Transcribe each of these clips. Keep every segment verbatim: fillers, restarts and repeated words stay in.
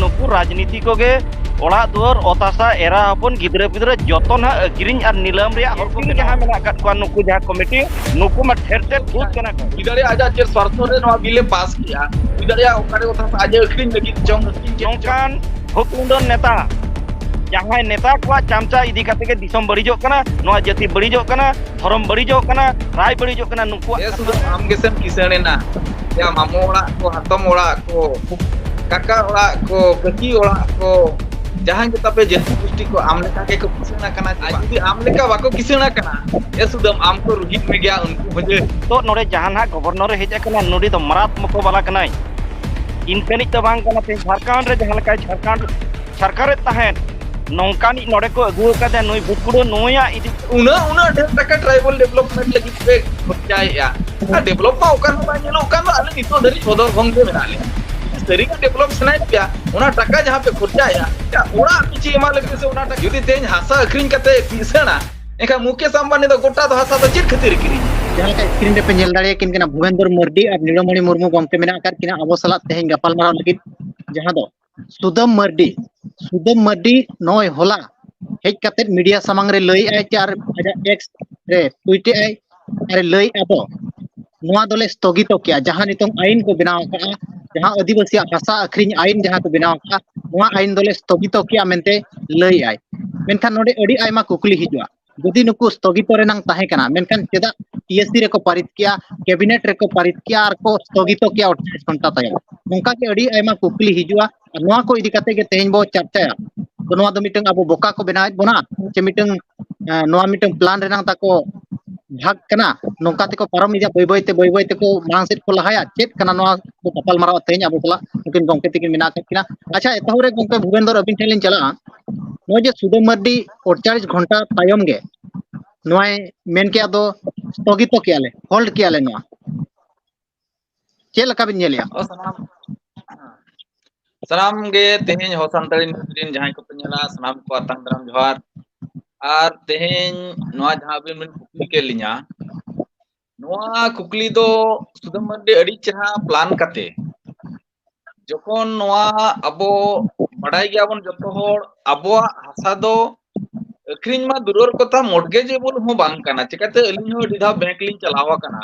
ᱱᱩᱠᱩ ᱨᱟᱡᱽᱱᱤᱛᱤ ᱠᱚᱜᱮ ᱚᱲᱟᱜ ᱫᱩᱣᱟᱹᱨ, ᱚᱛ ᱦᱟᱥᱟ, ᱮᱨᱟ ᱦᱚᱯᱚᱱ, ᱜᱤᱫᱽᱨᱟᱹ ᱯᱤᱫᱽᱨᱟᱹ ᱡᱚᱛᱚ ᱱᱟᱦᱟᱜ ᱟᱹᱠᱷᱨᱤᱧ ᱟᱨ ᱱᱤᱞᱟᱹᱢ ᱨᱮᱭᱟᱜ ᱦᱚᱲ ᱠᱚ ᱡᱟᱦᱟᱸ ᱢᱮᱱᱟᱜ ᱟᱠᱟᱫ ᱠᱚᱣᱟ, ᱱᱩᱠᱩ ᱡᱟᱦᱟᱸ ᱠᱚᱢᱤᱴᱤ, ᱱᱩᱠᱩ ᱢᱟ ᱴᱷᱮᱨ ᱴᱷᱮᱨ ᱵᱷᱩᱛ ᱠᱟᱱᱟ ᱠᱚ᱾ ᱦᱩᱭ ᱫᱟᱲᱮᱭᱟᱜᱼᱟ ᱟᱡᱟᱜ ᱪᱮᱫ ᱥᱣᱟᱨᱛᱷᱚ ᱨᱮ ᱱᱚᱣᱟ ᱵᱤᱞ ᱮ ᱯᱟᱥ ᱠᱮᱜᱼᱟ, ᱦᱩᱭ ᱫᱟᱲᱮᱭᱟᱜᱼᱟ ᱚᱠᱟᱨᱮ ᱚᱛ ᱦᱟᱥᱟ ᱟᱡ ᱮ ᱟᱹᱠᱷᱨᱤᱧ ᱞᱟᱹᱜᱤᱫ ᱪᱚᱝ, ᱟᱹᱠᱷᱨᱤᱧ ᱠᱮᱫ ᱪᱚᱝ᱾ ᱱᱚᱝᱠᱟᱱ ᱦᱩᱠ ᱢᱩᱸᱰᱟᱹᱱ ᱱᱮᱛᱟ, ᱡᱟᱦᱟᱸᱭ ᱱᱮᱛᱟ ᱠᱚᱣᱟᱜ ᱪᱟᱢᱪᱟ ᱤᱫᱤ ᱠᱟᱛᱮ ᱜᱮ ᱫᱤᱥᱚᱢ ᱵᱟᱹᱲᱤᱡᱚᱜ ᱠᱟᱱᱟ, ᱱᱚᱣᱟ ᱡᱟᱹᱛᱤ ᱵᱟᱹᱲᱤᱡᱚᱜ ᱠᱟᱱᱟ, ᱫᱷᱚᱨᱚᱢ ᱵᱟᱹᱲᱤᱡᱚᱜ ᱠᱟᱱᱟ, ᱨᱟᱭ ᱵᱟᱹᱲᱤᱡᱚᱜ ᱠᱟᱱᱟ, ᱱᱩᱠᱩᱣᱟᱜ ᱮ ᱠᱟᱛᱷᱟ ᱥᱩᱫᱷᱩ ᱛᱮ᱾ ᱟᱢ ᱜᱮᱥᱮᱢ ᱠᱤᱥᱟᱹᱬ ᱮᱱᱟ, ᱭᱟ ᱢᱟᱢᱚ ᱚᱲᱟᱜ ᱠᱚ, ᱦᱟᱛᱚᱢ ᱚᱲᱟᱜ ᱠᱚ, ᱠᱟᱠᱟ ᱚᱲᱟᱜ ᱠᱚ, ᱠᱟᱹᱠᱤ ᱚᱲᱟᱜ ᱠᱚ, ᱡᱟᱦᱟᱸᱭ ᱜᱮ ᱛᱟᱯᱮ ᱡᱟᱹᱛᱤ ᱜᱩᱥᱴᱤ ᱠᱚ ᱟᱢ ᱞᱮᱠᱟ ᱜᱮᱠᱚ ᱠᱤᱥᱟᱹᱬ ᱟᱠᱟᱱᱟ ᱪᱮ ᱵᱟᱝ? ᱡᱩᱫᱤ ᱟᱢ ᱞᱮᱠᱟ ᱵᱟᱠᱚ ᱠᱤᱥᱟᱹᱬ ᱟᱠᱟᱱᱟ, ᱮ ᱥᱩᱫᱷᱩ ᱟᱢ ᱠᱚ ᱨᱩᱦᱤᱫ ᱢᱮᱜᱮᱭᱟ ᱩᱱᱠᱩ ᱦᱚᱸ ᱡᱮ᱾ ᱛᱚ ᱱᱚᱰᱮ ᱡᱟᱦᱟᱸ ᱱᱟᱦᱟᱜ ᱜᱚᱵᱷᱚᱨᱱᱚᱨ ᱮ ᱦᱮᱡ ᱟᱠᱟᱱᱟ, ᱱᱩᱭ ᱫᱚ ᱢᱟᱨᱟᱛ ᱢᱚᱠᱚ ᱵᱟᱞᱟ ᱠᱟᱱᱟᱭ᱾ ᱤᱱᱠᱟᱹᱱᱤᱡ ᱫᱚ ᱵᱟᱝ ᱠᱟᱱᱟ᱾ ᱛᱮᱦᱮᱧ ᱡᱷᱟᱲᱠᱷᱚᱸᱰ ᱨᱮ ᱡᱟᱦᱟᱸ ᱞᱮᱠᱟᱭ ᱡᱷᱟᱲᱠᱷᱚᱸᱰ ᱥᱚᱨᱠᱟᱨᱮ ᱛᱟᱦᱮᱸᱫ, ᱱᱚᱝᱠᱟᱱᱤᱡ ᱱᱚᱰᱮ ᱠᱚ ᱟᱹᱜᱩ ᱟᱠᱟᱫᱮᱭᱟ ᱱᱩᱭ ᱵᱩᱴᱠᱩᱲᱟᱹ, ᱱᱩᱭᱟᱜ ᱤᱫᱤ ᱩᱱᱟᱹᱜ, ᱩᱱᱟᱹᱜ ᱰᱷᱮᱨ ᱴᱟᱠᱟ tribal development ᱞᱟᱹᱜᱤᱫ ᱯᱮ ᱠᱷᱚᱨᱪᱟᱭᱮᱫᱼᱟ᱾ ᱟᱨ develop ᱢᱟ ᱚᱠᱟ ᱨᱮᱦᱚᱸ ᱵᱟᱭ ᱧᱮᱞᱚᱜ ᱠᱟᱱ ᱫᱚ, ᱟᱞᱮ ᱱᱤᱛᱚᱜ ᱫᱷᱟᱹᱨᱤᱡ ᱵᱚᱫᱚᱨ ᱵᱷᱚᱝ ᱜᱮ ᱢᱮᱱᱟᱜ ᱞᱮᱭᱟ᱾ ᱡᱩᱫᱤ ᱥᱟᱹᱨᱤ ᱜᱮ develop ᱥᱟᱱᱟᱭᱮᱫ ᱯᱮᱭᱟ, ᱚᱱᱟ ᱴᱟᱠᱟ ᱡᱟᱦᱟᱸ ᱯᱮ ᱠᱷᱚᱨᱪᱟᱭᱮᱫᱼᱟ, ᱚᱲᱟᱜ ᱯᱤᱪᱷᱤ ᱮᱢᱟ ᱞᱟᱹᱜᱤᱫ ᱥᱮ ᱚᱱᱟ ᱴᱟᱠᱟ, ᱡᱩᱫᱤ ᱛᱮᱦᱮᱧ ᱦᱟᱥᱟ ᱟᱹᱠᱷᱨᱤᱧ ᱠᱟᱛᱮ ᱠᱤᱥᱟᱹᱬᱟ, ᱮᱱᱠᱷᱟᱱ ᱢᱩᱠᱮᱥ ᱟᱢᱵᱟᱱᱤ ᱫᱚ ᱜᱚᱴᱟ ᱫᱚ ᱦᱟᱥᱟ ᱫᱚ ᱪᱮᱫ ᱠᱷᱟᱹᱛᱤᱨ ᱮ ᱠᱤᱨᱤᱧᱟ? ᱡᱟᱦᱟᱸ ᱞᱮᱠᱟ screen ᱨᱮᱯᱮ ᱧᱮᱞ ᱫᱟᱲᱮᱭᱟᱠᱤᱱ ᱠᱟᱱᱟ, ᱵᱷᱩᱵᱮᱱᱫᱚᱨ ᱢᱟᱨᱰᱤ ᱟᱨ ᱱᱤᱞᱚᱢᱚᱬᱤ ᱢᱩᱨᱢᱩ ᱜᱚᱢᱠᱮ ᱢᱮᱱᱟᱜ ᱟᱠᱟᱫ ᱠᱤᱱᱟ ᱟᱵᱚ ᱥᱟᱞᱟᱜ ᱛᱮᱦᱮᱧ ᱜᱟᱯᱟᱞᱢᱟᱨᱟᱣ ᱞᱟᱹᱜᱤᱫ, ᱡᱟᱦᱟᱸ ᱫᱚ ᱥᱩᱫᱟᱹᱢ ᱢᱟᱨᱰᱤ, ᱥᱩᱫᱟᱹᱢ ᱢᱟᱨᱰᱤ ᱱᱚᱜᱼᱚᱭ ᱦᱚᱞᱟ ᱦᱮᱡ ᱠᱟᱛᱮᱫ media ᱥᱟᱢᱟᱝ ᱨᱮ ᱞᱟᱹᱭᱮᱫᱼᱟᱭ ᱪᱮ ᱟᱨ ᱟᱡᱟᱜ X ᱨᱮ tweet ᱮᱫᱼᱟᱭ ᱟᱨ ᱞᱟᱹᱭᱮᱫᱼᱟ ᱫᱚ, ᱱᱚᱣᱟ ᱫᱚᱞᱮ ᱥᱛᱷᱚᱜᱤᱛᱚ ᱠᱮᱜᱼᱟ᱾ ᱡᱟᱦᱟᱸ ᱱᱤᱛᱚᱝ ᱟᱭᱤᱱ ᱠᱚ ᱵᱮᱱᱟᱣ ᱟᱠᱟᱫᱼᱟ, ᱡᱟᱦᱟᱸ ᱟᱹᱫᱤᱵᱟᱹᱥᱤᱭᱟᱜ ᱦᱟᱥᱟ ᱟᱹᱠᱷᱨᱤᱧ ᱟᱭᱤᱱ ᱡᱟᱦᱟᱸ ᱠᱚ ᱵᱮᱱᱟᱣ ᱟᱠᱟᱫᱼᱟ, ᱱᱚᱣᱟ ᱟᱭᱤᱱ ᱫᱚᱞᱮ ᱥᱛᱷᱚᱜᱤᱛᱚ ᱠᱮᱜᱼᱟ ᱢᱮᱱᱛᱮ ᱞᱟᱹᱭᱮᱫᱼᱟᱭ᱾ ᱢᱮᱱᱠᱷᱟᱱ ᱱᱚᱰᱮ ᱟᱹᱰᱤ ᱟᱭᱢᱟ ᱠᱩᱠᱞᱤ ᱦᱤᱡᱩᱜᱼᱟ, ᱡᱩᱫᱤ ᱱᱩᱠᱩ ᱥᱛᱷᱚᱜᱤᱛᱚ ᱨᱮᱱᱟᱝ ᱛᱟᱦᱮᱸ ᱠᱟᱱᱟ, ᱢᱮᱱᱠᱷᱟᱱ ᱪᱮᱫᱟᱜ T S C ᱨᱮᱠᱚ ᱯᱟᱨᱤᱛ ᱠᱮᱜᱼᱟ, cabinet ᱨᱮᱠᱚ ᱯᱟᱨᱤᱛ ᱠᱮᱜᱼᱟ ᱟᱨ ᱠᱚ ᱥᱛᱷᱚᱜᱤᱛᱚ ᱠᱮᱜᱼᱟ ᱟᱴᱷᱟᱥ ᱜᱷᱚᱱᱴᱟ ᱛᱟᱭᱚᱢ? ᱱᱚᱝᱠᱟ ᱜᱮ ᱟᱹᱰᱤ ᱟᱭᱢᱟ ᱠᱩᱠᱞᱤ ᱦᱤᱡᱩᱜᱼᱟ᱾ ᱟᱨ ᱱᱚᱣᱟ ᱠᱚ ᱤᱫᱤ ᱠᱟᱛᱮ ᱜᱮ ᱛᱮᱦᱮᱧ ᱵᱚ ᱪᱟᱨᱪᱟᱭᱟ᱾ ᱛᱚ ᱱᱚᱣᱟ ᱫᱚ ᱢᱤᱫᱴᱟᱝ ᱟᱵᱚ ᱵᱚᱠᱟ ᱠᱚ ᱵᱮᱱᱟᱣᱮᱫ ᱵᱚᱱᱟ, ᱥᱮ ᱢᱤᱫᱴᱟᱝ, ᱮᱸ, ᱱᱚᱣᱟ ᱢᱤᱫᱴᱟᱝ plan ᱨᱮᱱᱟᱝ ᱛᱟᱠᱚ ᱵᱷᱟᱜᱽ ᱠᱟᱱᱟ, ᱱᱚᱝᱠᱟ ᱛᱮᱠᱚ ᱯᱟᱨᱚᱢ ᱤᱫᱤᱭᱟ, ᱵᱟᱹᱭ ᱵᱟᱹᱭ ᱛᱮ, ᱵᱟᱹᱭ ᱵᱟᱹᱭ ᱛᱮᱠᱚ ᱢᱟᱲᱟᱝ ᱥᱮᱫ ᱠᱚ ᱞᱟᱦᱟᱭᱟ, ᱪᱮᱫ ᱠᱟᱱᱟ ᱱᱚᱣᱟ ᱠᱚ ᱜᱟᱯᱟᱞ ᱢᱟᱨᱟᱣ ᱛᱮᱦᱮᱧ ᱟᱵᱚ ᱥᱟᱞᱟᱜ ᱱᱩᱠᱤᱱ ᱜᱚᱢᱠᱮ ᱛᱟᱹᱠᱤᱱ ᱢᱮᱱᱟᱜ ᱟᱠᱟᱫ ᱠᱤᱱᱟ᱾ ᱟᱪᱪᱷᱟ, ᱮᱛᱚᱦᱚᱵ ᱨᱮ ᱜᱚᱢᱠᱮ ᱵᱷᱩᱵᱮᱱᱫᱚᱨ ᱟᱹᱵᱤᱱ ᱴᱷᱮᱱ ᱞᱤᱧ ᱪᱟᱞᱟᱜᱼᱟ, ᱱᱚᱜᱼᱚᱭ ᱡᱮ ᱥᱩᱫᱟᱹᱢ ᱢᱟᱨᱰᱤ ᱟᱴᱪᱚᱞᱞᱤᱥ ᱜᱷᱚᱱᱴᱟ ᱛᱟᱭᱚᱢ ᱜᱮ ᱱᱚᱣᱟᱭ ᱢᱮᱱ ᱠᱮᱜᱼᱟ ᱫᱚ ᱥᱛᱷᱚᱜᱤᱛᱚ ᱠᱮᱜᱼᱟ ᱞᱮ, hold ᱠᱮᱜᱼᱟ ᱞᱮ, ᱱᱚᱣᱟ ᱪᱮᱫ ᱞᱮᱠᱟ ᱵᱤᱱ ᱧᱮᱞᱮᱜᱼᱟ? ᱚ, ᱥᱟᱱᱟᱢ, ᱥᱟᱱᱟᱢ ᱜᱮ ᱛᱮᱦᱮᱧ ᱦᱚ ᱥᱟᱱᱛᱟᱲᱤ news ᱨᱮᱱ ᱡᱟᱦᱟᱸᱭ ᱠᱚᱯᱮ ᱧᱮᱞᱟ, ᱥᱟᱱᱟᱢ ᱠᱚ ᱟᱛᱟᱝ ᱫᱟᱨᱟᱢ ᱡᱚᱦᱟᱨ᱾ ᱟᱨ ᱛᱮᱦᱮᱧ ᱱᱚᱣᱟ ᱡᱟᱦᱟᱸ ᱟᱹᱵᱤᱱ ᱵᱤᱱ ᱠᱩᱠᱞᱤ ᱠᱮᱫ ᱞᱤᱧᱟ, ᱱᱚᱣᱟ ᱠᱩᱠᱞᱤ ᱫᱚ ᱥᱩᱫᱟᱹᱢ ᱢᱟᱨᱰᱤ ᱟᱹᱰᱤ ᱪᱮᱦᱨᱟ plan ᱠᱟᱛᱮ ᱡᱚᱠᱷᱚᱱ ᱱᱚᱣᱟ ᱟᱵᱚ ᱵᱟᱰᱟᱭ ᱜᱮᱭᱟᱵᱚᱱ ᱡᱚᱛᱚ ᱦᱚᱲ, ᱟᱵᱚᱣᱟᱜ ᱦᱟᱥᱟ ᱫᱚ ᱟᱹᱠᱷᱨᱤᱧ ᱢᱟ ᱫᱩᱨᱚᱨ ᱠᱚᱛᱷᱟ, mortgageable ᱦᱚᱸ ᱵᱟᱝ ᱠᱟᱱᱟ᱾ ᱪᱤᱠᱟᱹᱛᱮ ᱟᱹᱞᱤᱧ ᱦᱚᱸ ᱟᱹᱰᱤ ᱫᱷᱟᱣ bank ᱞᱤᱧ ᱪᱟᱞᱟᱣ ᱟᱠᱟᱱᱟ,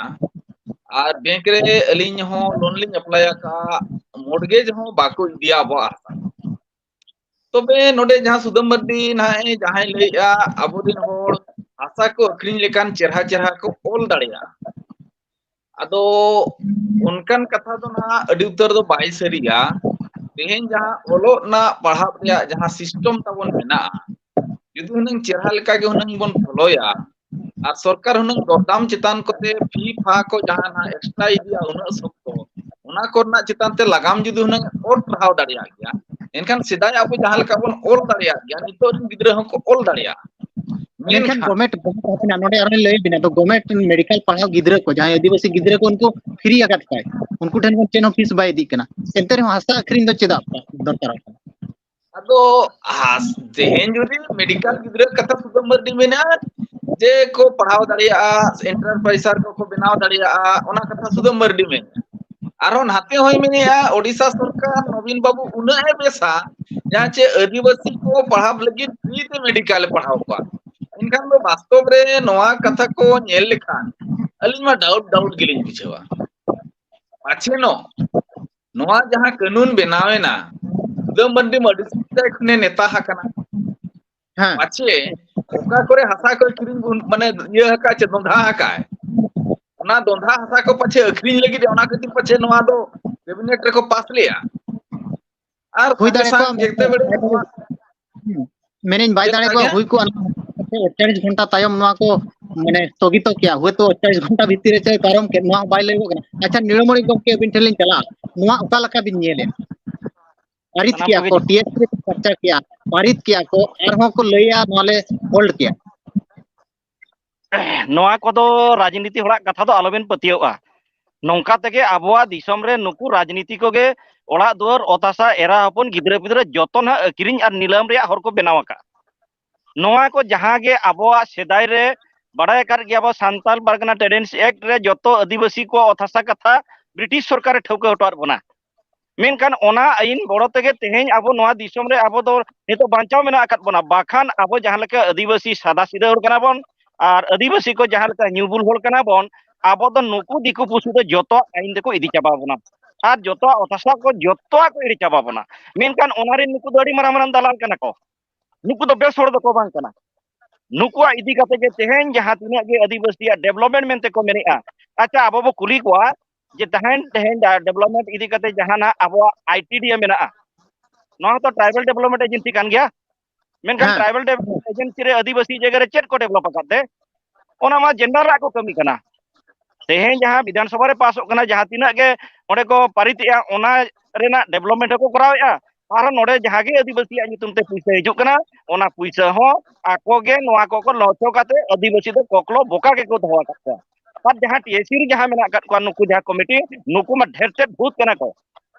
ᱟᱨ bank ᱨᱮ ᱟᱹᱞᱤᱧ ᱦᱚᱸ loan ᱞᱤᱧ apply ᱟᱠᱟᱫᱼᱟ, mortgage ᱦᱚᱸ ᱵᱟᱠᱚ ᱤᱫᱤᱭᱟ ᱟᱵᱚᱣᱟᱜ ᱦᱟᱥᱟ᱾ ᱛᱚᱵᱮ ᱱᱚᱰᱮ ᱡᱟᱦᱟᱸ ᱥᱩᱫᱟᱹᱢ ᱢᱟᱨᱰᱤ ᱱᱟᱦᱟᱜ ᱮ ᱡᱟᱦᱟᱸᱭ ᱞᱟᱹᱭᱮᱜᱼᱟ, ᱟᱵᱚᱨᱮᱱ ᱦᱚᱲ ᱦᱟᱥᱟ ᱠᱚ ᱟᱹᱠᱷᱨᱤᱧ ᱞᱮᱠᱟᱱ ᱪᱮᱨᱦᱟ ᱪᱮᱨᱦᱟ ᱠᱚ ᱚᱞ ᱫᱟᱲᱮᱭᱟᱜᱼᱟ᱾ ᱟᱫᱚ ᱚᱱᱠᱟᱱ ᱠᱟᱛᱷᱟ ᱫᱚ ᱱᱟᱦᱟᱜ ᱟᱹᱰᱤ ᱩᱛᱟᱹᱨ ᱫᱚ ᱵᱟᱭ ᱥᱟᱹᱨᱤᱭᱟ᱾ ᱛᱮᱦᱮᱧ ᱡᱟᱦᱟᱸ ᱚᱞᱚᱜ ᱨᱮᱱᱟᱜ ᱯᱟᱲᱦᱟᱜ ᱨᱮᱭᱟᱜ ᱡᱟᱦᱟᱸ system ᱛᱟᱵᱚᱱ ᱢᱮᱱᱟᱜᱼᱟ, ᱡᱩᱫᱤ ᱦᱩᱱᱟᱹᱝ ᱪᱮᱨᱦᱟ ᱞᱮᱠᱟ ᱜᱮ ᱦᱩᱱᱟᱹᱝ ᱵᱚᱱ ᱯᱷᱚᱞᱚᱭᱟ, ᱟᱨ ᱥᱚᱨᱠᱟᱨ ᱦᱩᱱᱟᱹᱝ ᱫᱚᱨᱫᱟᱢ ᱪᱮᱛᱟᱱ ᱠᱚᱛᱮ ᱯᱷᱤ ᱯᱷᱟ ᱠᱚ ᱡᱟᱦᱟᱸ ᱱᱟᱦᱟᱜ extra ᱤᱫᱤᱭᱟ ᱩᱱᱟᱹᱜ ᱥᱚᱠᱛᱚ, ᱚᱱᱟ ᱠᱚᱨᱮᱱᱟᱜ ᱪᱮᱛᱟᱱ ᱛᱮ ᱞᱟᱜᱟᱢ ᱡᱩᱫᱤ ᱦᱩᱱᱟᱹᱝ ᱚᱨ ᱴᱟᱨᱦᱟᱣ ᱫᱟᱲᱮᱭᱟᱜ ᱜᱮᱭᱟ, ᱮᱱᱠᱷᱟᱱ ᱥᱮᱫᱟᱭ ᱟᱵᱚ ᱡᱟᱦᱟᱸ ᱞᱮᱠᱟ ᱵᱚᱱ ᱚᱞ ᱫᱟᱲᱮᱭᱟᱜ ᱜᱮᱭᱟ, ᱱᱤᱛᱚᱜ ᱨᱮᱱ ᱜᱤᱫᱽᱨᱟᱹ ᱦᱚᱸᱠᱚ ᱚᱞ ᱫᱟᱲᱮᱭᱟᱜᱼᱟ᱾ ᱢᱮᱱᱠᱷᱟᱱ ᱢᱮᱱᱠᱷᱟᱱ ᱜᱚᱨᱢᱮᱱᱴ, ᱜᱚᱨᱢᱮᱱᱴ ᱦᱟᱯᱮᱱᱟᱜ ᱱᱚᱰᱮ ᱟᱨᱦᱚᱸ ᱞᱟᱹᱭ ᱵᱤᱱᱟ, ᱛᱚ ᱜᱚᱨᱢᱮᱱᱴ ᱨᱮᱱ ᱢᱮᱰᱤᱠᱮᱞ ᱯᱟᱲᱦᱟᱣ ᱜᱤᱫᱽᱨᱟᱹ ᱠᱚ, ᱡᱟᱦᱟᱸᱭ ᱟᱹᱫᱤᱵᱟᱹᱥᱤ ᱜᱤᱫᱽᱨᱟᱹ ᱠᱚ, ᱩᱱᱠᱩ ᱯᱷᱤᱨᱤ ᱟᱠᱟᱫ ᱠᱚᱣᱟᱭ, ᱩᱱᱠᱩ ᱴᱷᱮᱱ ᱠᱷᱚᱱ ᱪᱮᱫ ᱦᱚᱸ ᱯᱷᱤᱥ ᱵᱟᱭ ᱤᱫᱤᱜ ᱠᱟᱱᱟ, ᱮᱱᱛᱮ ᱨᱮᱦᱚᱸ ᱦᱟᱥᱟ ᱟᱹᱠᱷᱨᱤᱧ ᱫᱚ ᱪᱮᱫᱟᱜ ᱫᱚᱨᱠᱟᱨᱚᱜ ᱠᱟᱱᱟ? ᱟᱫᱚ ᱦᱟᱥ-, ᱛᱮᱦᱮᱧ ᱡᱩᱫᱤ ᱢᱮᱰᱤᱠᱮᱞ ᱜᱤᱫᱽᱨᱟᱹ ᱠᱟᱛᱷᱟ ᱥᱩᱫᱷᱟᱹ ᱢᱟᱹᱨᱰᱤ ᱢᱮᱱᱟ, ᱡᱮ ᱠᱚ ᱯᱟᱲᱦᱟᱣ ᱫᱟᱲᱮᱭᱟᱜᱼᱟ, ᱮᱱᱴᱟᱨ ᱯᱨᱚᱯᱷᱮᱥᱟᱨ ᱠᱚᱠᱚ ᱵᱮᱱᱟᱣ ᱫᱟᱲᱮᱭᱟᱜᱼᱟ, ᱚᱱᱟ ᱠᱟᱛᱷᱟ ᱥᱩᱫᱷᱟᱹ ᱢᱟᱹᱨᱰᱤ ᱢᱮᱱᱟ᱾ ᱟᱨᱦᱚᱸ ᱱᱟᱛᱮ ᱦᱚᱸᱭ ᱢᱮᱱᱮᱜᱼᱟ, ᱳᱰᱤᱥᱟ ᱥᱚᱨᱠᱟᱨ ᱱᱚᱵᱤᱱ ᱵᱟᱵᱩ ᱩᱱᱟᱹᱜ ᱮ ᱵᱮᱥᱟ, ᱡᱟᱦᱟᱸ ᱪᱮ ᱟᱹᱫᱤᱵᱟᱹᱥᱤ ᱠᱚ ᱯᱟᱲᱦᱟᱣ ᱞᱟᱹᱜᱤᱫ ᱯᱷᱨᱤ ᱛᱮ ᱢᱮᱰᱤᱠᱮᱞ ᱮ ᱯᱟᱲᱦᱟᱣ ᱠᱚᱣᱟ᱾ ᱮᱱᱠᱷᱟᱱ ᱫᱚ ᱵᱟᱥᱛᱚᱵ ᱨᱮ ᱱᱚᱣᱟ ᱠᱟᱛᱷᱟ ᱠᱚ ᱧᱮᱞ ᱞᱮᱠᱷᱟᱱ ᱟᱹᱞᱤᱧ ᱢᱟ ᱰᱟᱣᱩᱴ, ᱰᱟᱣᱩᱴ ᱜᱮᱞᱤᱧ ᱵᱩᱡᱷᱟᱹᱣᱟ᱾ ᱯᱟᱪᱷᱮ ᱱᱚ-, ᱱᱚᱣᱟ ᱡᱟᱦᱟᱸ ᱠᱟᱹᱱᱩᱱ ᱵᱮᱱᱟᱣ ᱮᱱᱟ, ᱥᱩᱫᱟᱹᱢ ᱢᱟᱹᱨᱰᱤ ᱢᱟ ᱟᱹᱰᱤ ᱥᱮᱫᱟᱭ ᱠᱷᱚᱱᱮ ᱱᱮᱛᱟ ᱟᱠᱟᱱᱟ᱾ ᱦᱮᱸ᱾ ᱯᱟᱪᱷᱮ ᱚᱠᱟ ᱠᱚᱨᱮ ᱦᱟᱥᱟ ᱠᱚ ᱠᱤᱨᱤᱧ ᱵᱚᱱ, ᱢᱟᱱᱮ, ᱤᱭᱟᱹ ᱟᱠᱟᱫ ᱪᱮ ᱫᱚᱸᱫᱷᱟ ᱟᱠᱟᱫ, ᱚᱱᱟ ᱫᱚᱸᱫᱷᱟ ᱦᱟᱥᱟ ᱠᱚ ᱯᱟᱪᱷᱮ ᱟᱹᱠᱷᱨᱤᱧ ᱞᱟᱹᱜᱤᱫ, ᱚᱱᱟ ᱠᱷᱟᱹᱛᱤᱨ ᱯᱟᱪᱷᱮ ᱱᱚᱣᱟ ᱫᱚ ᱠᱮᱵᱤᱱᱮᱴ ᱨᱮᱠᱚ ᱯᱟᱥ ᱞᱮᱜᱼᱟ᱾ ᱟᱨ ᱦᱩᱭ ᱥᱟᱸᱜᱮ ᱫᱟᱲᱮ ᱥᱟᱝ ᱠᱚᱜᱼᱟ, ᱡᱮᱛᱮ ᱵᱮᱲᱮ ᱱᱚᱣᱟ ᱦᱩᱸ᱾ ᱢᱮᱱᱮᱧ ᱵᱟᱭ ᱪᱮᱫ ᱫᱟᱲᱮ ᱠᱚᱜᱼᱟ, ᱞᱟᱹᱭᱟ? ᱦᱩᱭ ᱠᱚᱜᱼᱟ, ᱟᱴᱪᱚᱞᱞᱤᱥ ᱜᱷᱚᱱᱴᱟ ᱛᱟᱭᱚᱢ ᱱᱚᱣᱟ ᱠᱚ, ᱢᱟᱱᱮ, ᱥᱛᱷᱚᱜᱤᱛᱚ ᱠᱮᱭᱟ, ᱦᱚᱭᱛᱳ ᱟᱴᱪᱚᱞᱞᱤᱥ ᱜᱷᱚᱱᱴᱟ ᱵᱷᱤᱛᱤᱨ ᱨᱮ ᱪᱮᱫ ᱯᱟᱨᱚᱢ ᱠᱮᱫ, ᱱᱚᱣᱟ ᱦᱚᱸ ᱵᱟᱭ ᱞᱟᱹᱭᱚᱜ ᱠᱟᱱᱟ᱾ ᱟᱪᱪᱷᱟ, ᱱᱤᱲᱟᱹᱢᱚᱬᱤ ᱜᱚᱢᱠᱮ, ᱟᱹᱵᱤᱱ ᱴᱷᱮᱱ ᱞᱤᱧ ᱪᱟᱞᱟᱜᱼᱟ, ᱱᱚᱣᱟ ᱚᱠᱟ ᱞᱮᱠᱟ ᱵᱤᱱ ᱧᱮᱞᱮᱫ? ᱯᱟᱹᱨᱤᱛ ᱥᱟᱱᱟᱢ ᱠᱮᱭᱟ ᱠᱚᱜᱮ ᱠᱚ, ᱴᱤ ᱮᱥ ᱨᱮ ᱠᱚ ᱪᱟᱨᱪᱟ ᱠᱮᱭᱟ, ᱯᱟᱹᱨᱤᱛ ᱠᱮᱭᱟ ᱠᱚ, ᱟᱨᱦᱚᱸ ᱠᱚ ᱞᱟᱹᱭᱟ ᱱᱚᱣᱟ ᱞᱮ ᱦᱳᱞᱰ ᱠᱮᱭᱟ᱾ ᱱᱚᱣᱟ ᱠᱚᱫᱚ ᱨᱟᱡᱽᱱᱤᱛᱤ ᱦᱚᱲᱟᱜ ᱠᱟᱛᱷᱟ ᱫᱚ ᱟᱞᱚᱵᱮᱱ ᱯᱟᱹᱛᱭᱟᱹᱣᱟᱜᱼᱟ᱾ ᱱᱚᱝᱠᱟ ᱛᱮᱜᱮ ᱟᱵᱚᱣᱟᱜ ᱫᱤᱥᱚᱢ ᱨᱮ ᱱᱩᱠᱩ ᱨᱟᱡᱽᱱᱤᱛᱤ ᱠᱚᱜᱮ ᱚᱲᱟᱜ ᱫᱩᱣᱟᱹᱨ, ᱚᱛ ᱦᱟᱥᱟ, ᱮᱨᱟ ᱦᱚᱯᱚᱱ, ᱜᱤᱫᱽᱨᱟᱹ ᱯᱤᱫᱽᱨᱟᱹ ᱡᱚᱛᱚ ᱱᱟᱦᱟᱜ ᱟᱹᱠᱷᱨᱤᱧ ᱟᱨ ᱱᱤᱞᱟᱢ ᱨᱮᱭᱟᱜ ᱦᱚᱨ ᱠᱚ ᱵᱮᱱᱟᱣ ᱟᱠᱟᱫᱼᱟ᱾ ᱱᱚᱣᱟ ᱠᱚ ᱡᱟᱦᱟᱸ ᱜᱮ ᱟᱵᱚᱣᱟᱜ ᱥᱮᱫᱟᱭ ᱨᱮ ᱵᱟᱲᱟᱭ ᱟᱠᱟᱫ ᱜᱮᱭᱟ ᱵᱚ, ᱥᱟᱱᱛᱟᱞ ᱯᱟᱨᱜᱟᱱᱟ ᱴᱮᱱᱮᱱᱥᱤ ᱮᱠᱴ ᱨᱮ ᱡᱚᱛᱚ ᱟᱹᱫᱤᱵᱟᱹᱥᱤ ᱠᱚᱣᱟᱜ ᱚᱛ ᱦᱟᱥᱟ ᱠᱟᱛᱷᱟ ᱵᱨᱤᱴᱤᱥ ᱥᱚᱨᱠᱟᱨᱮ ᱴᱷᱟᱹᱣᱠᱟᱹ ᱦᱚᱴᱚᱣᱟᱫ ᱵᱚᱱᱟ᱾ ᱢᱮᱱᱠᱷᱟᱱ ᱚᱱᱟ ᱟᱹᱭᱤᱱ ᱜᱚᱲᱚ ᱛᱮᱜᱮ ᱛᱮᱦᱮᱧ ᱟᱵᱚ ᱱᱚᱣᱟ ᱫᱤᱥᱚᱢ ᱨᱮ ᱟᱵᱚ ᱫᱚ ᱱᱤᱛᱚᱜ ᱵᱟᱧᱪᱟᱣ ᱢᱮᱱᱟᱜ ᱟᱠᱟᱫ ᱵᱚᱱᱟ᱾ ᱵᱟᱠᱷᱟᱱ ᱟᱵᱚ ᱡᱟᱦᱟᱸ ᱞᱮᱠᱟ ᱟᱹᱫᱤᱵᱟᱹᱥᱤ ᱥᱟᱫᱟ ᱥᱤᱫᱟᱹ ᱦᱚᱲ ᱠᱟᱱᱟ ᱵᱚᱱ, ᱟᱨ ᱟᱹᱫᱤᱵᱟᱹᱥᱤ ᱠᱚ ᱡᱟᱦᱟᱸ ᱞᱮᱠᱟ ᱧᱩᱵᱩᱞ ᱦᱚᱲ ᱠᱟᱱᱟ ᱵᱚᱱ, ᱟᱵᱚ ᱫᱚ ᱱᱩᱠᱩ ᱫᱤᱠᱩ ᱯᱩᱥᱤ ᱫᱚ ᱡᱚᱛᱚᱣᱟᱜ ᱟᱹᱭᱤᱱ ᱛᱮᱠᱚ ᱤᱫᱤ ᱪᱟᱵᱟ ᱵᱚᱱᱟ᱾ ᱟᱨ ᱡᱚᱛᱚᱣᱟᱜ ᱚᱛ ᱦᱟᱥᱟ ᱠᱚ ᱡᱚᱛᱚᱣᱟᱜ ᱠᱚ ᱮᱲᱮ ᱪᱟᱵᱟ ᱵᱚᱱᱟ᱾ ᱢᱮᱱᱠᱷᱟᱱ ᱚᱱᱟ ᱨᱮᱱ ᱱᱩᱠᱩ ᱫᱚ ᱟᱹᱰᱤ ᱢᱟᱨᱟᱝ ᱢᱟᱨᱟᱝ ᱫᱟᱞᱟᱞ ᱠᱟᱱᱟ ᱠᱚ᱾ ᱱᱩᱠᱩ ᱫᱚ ᱵᱮᱥ ᱦᱚᱲ ᱫᱚᱠᱚ ᱵᱟᱝ ᱠᱟᱱᱟ᱾ ᱱᱩᱠᱩᱣᱟᱜ ᱤᱫᱤ ᱠᱟᱛᱮ ᱜᱮ ᱛᱮᱦᱮᱧ ᱡᱟᱦᱟᱸ ᱛᱤᱱᱟᱹᱜ ᱜᱮ ᱟᱹᱫᱤᱵᱟᱹᱥᱤᱭᱟᱜ development ᱢᱮᱱᱛᱮ ᱠᱚ ᱢᱮᱱᱮᱜᱼᱟ, ᱟᱪᱪᱷᱟ, ᱟᱵᱚ ᱵᱚ ᱠᱩᱞᱤ ᱠᱚᱣᱟ ᱡᱮ ᱛᱮᱦᱮᱧ, ᱛᱮᱦᱮᱧ development ᱤᱫᱤ ᱠᱟᱛᱮ ᱡᱟᱦᱟᱱᱟᱜ ᱟᱵᱚᱣᱟᱜ I T D A ᱢᱮᱱᱟᱜᱼᱟ, ᱱᱚᱣᱟ ᱦᱚᱸᱛᱚ tribal development agency ᱠᱟᱱ ᱜᱮᱭᱟ᱾ ᱢᱮᱱᱠᱷᱟᱱ ᱦᱮᱸ᱾ Tribal development agency ᱨᱮ ᱟᱹᱫᱤᱵᱟᱹᱥᱤ ᱡᱟᱭᱜᱟ ᱨᱮ ᱪᱮᱫ ᱠᱚ develop ᱟᱠᱟᱫ ᱛᱮ? ᱚᱱᱟ ᱢᱟ general ᱨᱮᱭᱟᱜ ᱠᱚ ᱠᱟᱹᱢᱤ ᱠᱟᱱᱟ᱾ ᱛᱮᱦᱮᱧ ᱡᱟᱦᱟᱸ ᱵᱤᱫᱷᱟᱱ ᱥᱚᱵᱷᱟ ᱨᱮ ᱯᱟᱥᱚᱜ ᱠᱟᱱᱟ, ᱡᱟᱦᱟᱸ ᱛᱤᱱᱟᱹᱜ ᱜᱮ ᱚᱸᱰᱮ ᱠᱚ ᱯᱟᱨᱤᱛᱮᱜᱼᱟ, ᱚᱱᱟ ᱨᱮᱱᱟᱜ development ᱦᱚᱸᱠᱚ ᱠᱚᱨᱟᱣᱮᱫᱼᱟ᱾ ᱟᱨᱦᱚᱸ ᱱᱚᱰᱮ ᱡᱟᱦᱟᱸ ᱜᱮ ᱟᱹᱫᱤᱵᱟᱹᱥᱤᱭᱟᱜ ᱧᱩᱛᱩᱢ ᱛᱮ ᱯᱩᱭᱥᱟᱹ ᱦᱤᱡᱩᱜ ᱠᱟᱱᱟ, ᱚᱱᱟ ᱯᱩᱭᱥᱟᱹ ᱦᱚᱸ ᱟᱠᱚ ᱜᱮ ᱱᱚᱣᱟ ᱠᱚᱠᱚ ᱞᱚᱪᱚ ᱠᱟᱛᱮ ᱟᱹᱫᱤᱵᱟᱹᱥᱤ ᱫᱚ ᱠᱚᱠᱞᱚ ᱵᱚᱠᱟ ᱜᱮᱠᱚ ᱫᱚᱦᱚ ᱟᱠᱟᱫ ᱠᱚᱣᱟ᱾ ᱟᱨ ᱡᱟᱦᱟᱸ T S C ᱨᱮ ᱡᱟᱦᱟᱸ ᱢᱮᱱᱟᱜ ᱟᱠᱟᱫ ᱠᱚᱣᱟ, ᱱᱩᱠᱩ ᱡᱟᱦᱟᱸ ᱠᱚᱢᱤᱴᱤ, ᱱᱩᱠᱩ ᱢᱟ ᱰᱷᱮᱨ ᱛᱮᱫ ᱵᱷᱩᱛ ᱠᱟᱱᱟ ᱠᱚ᱾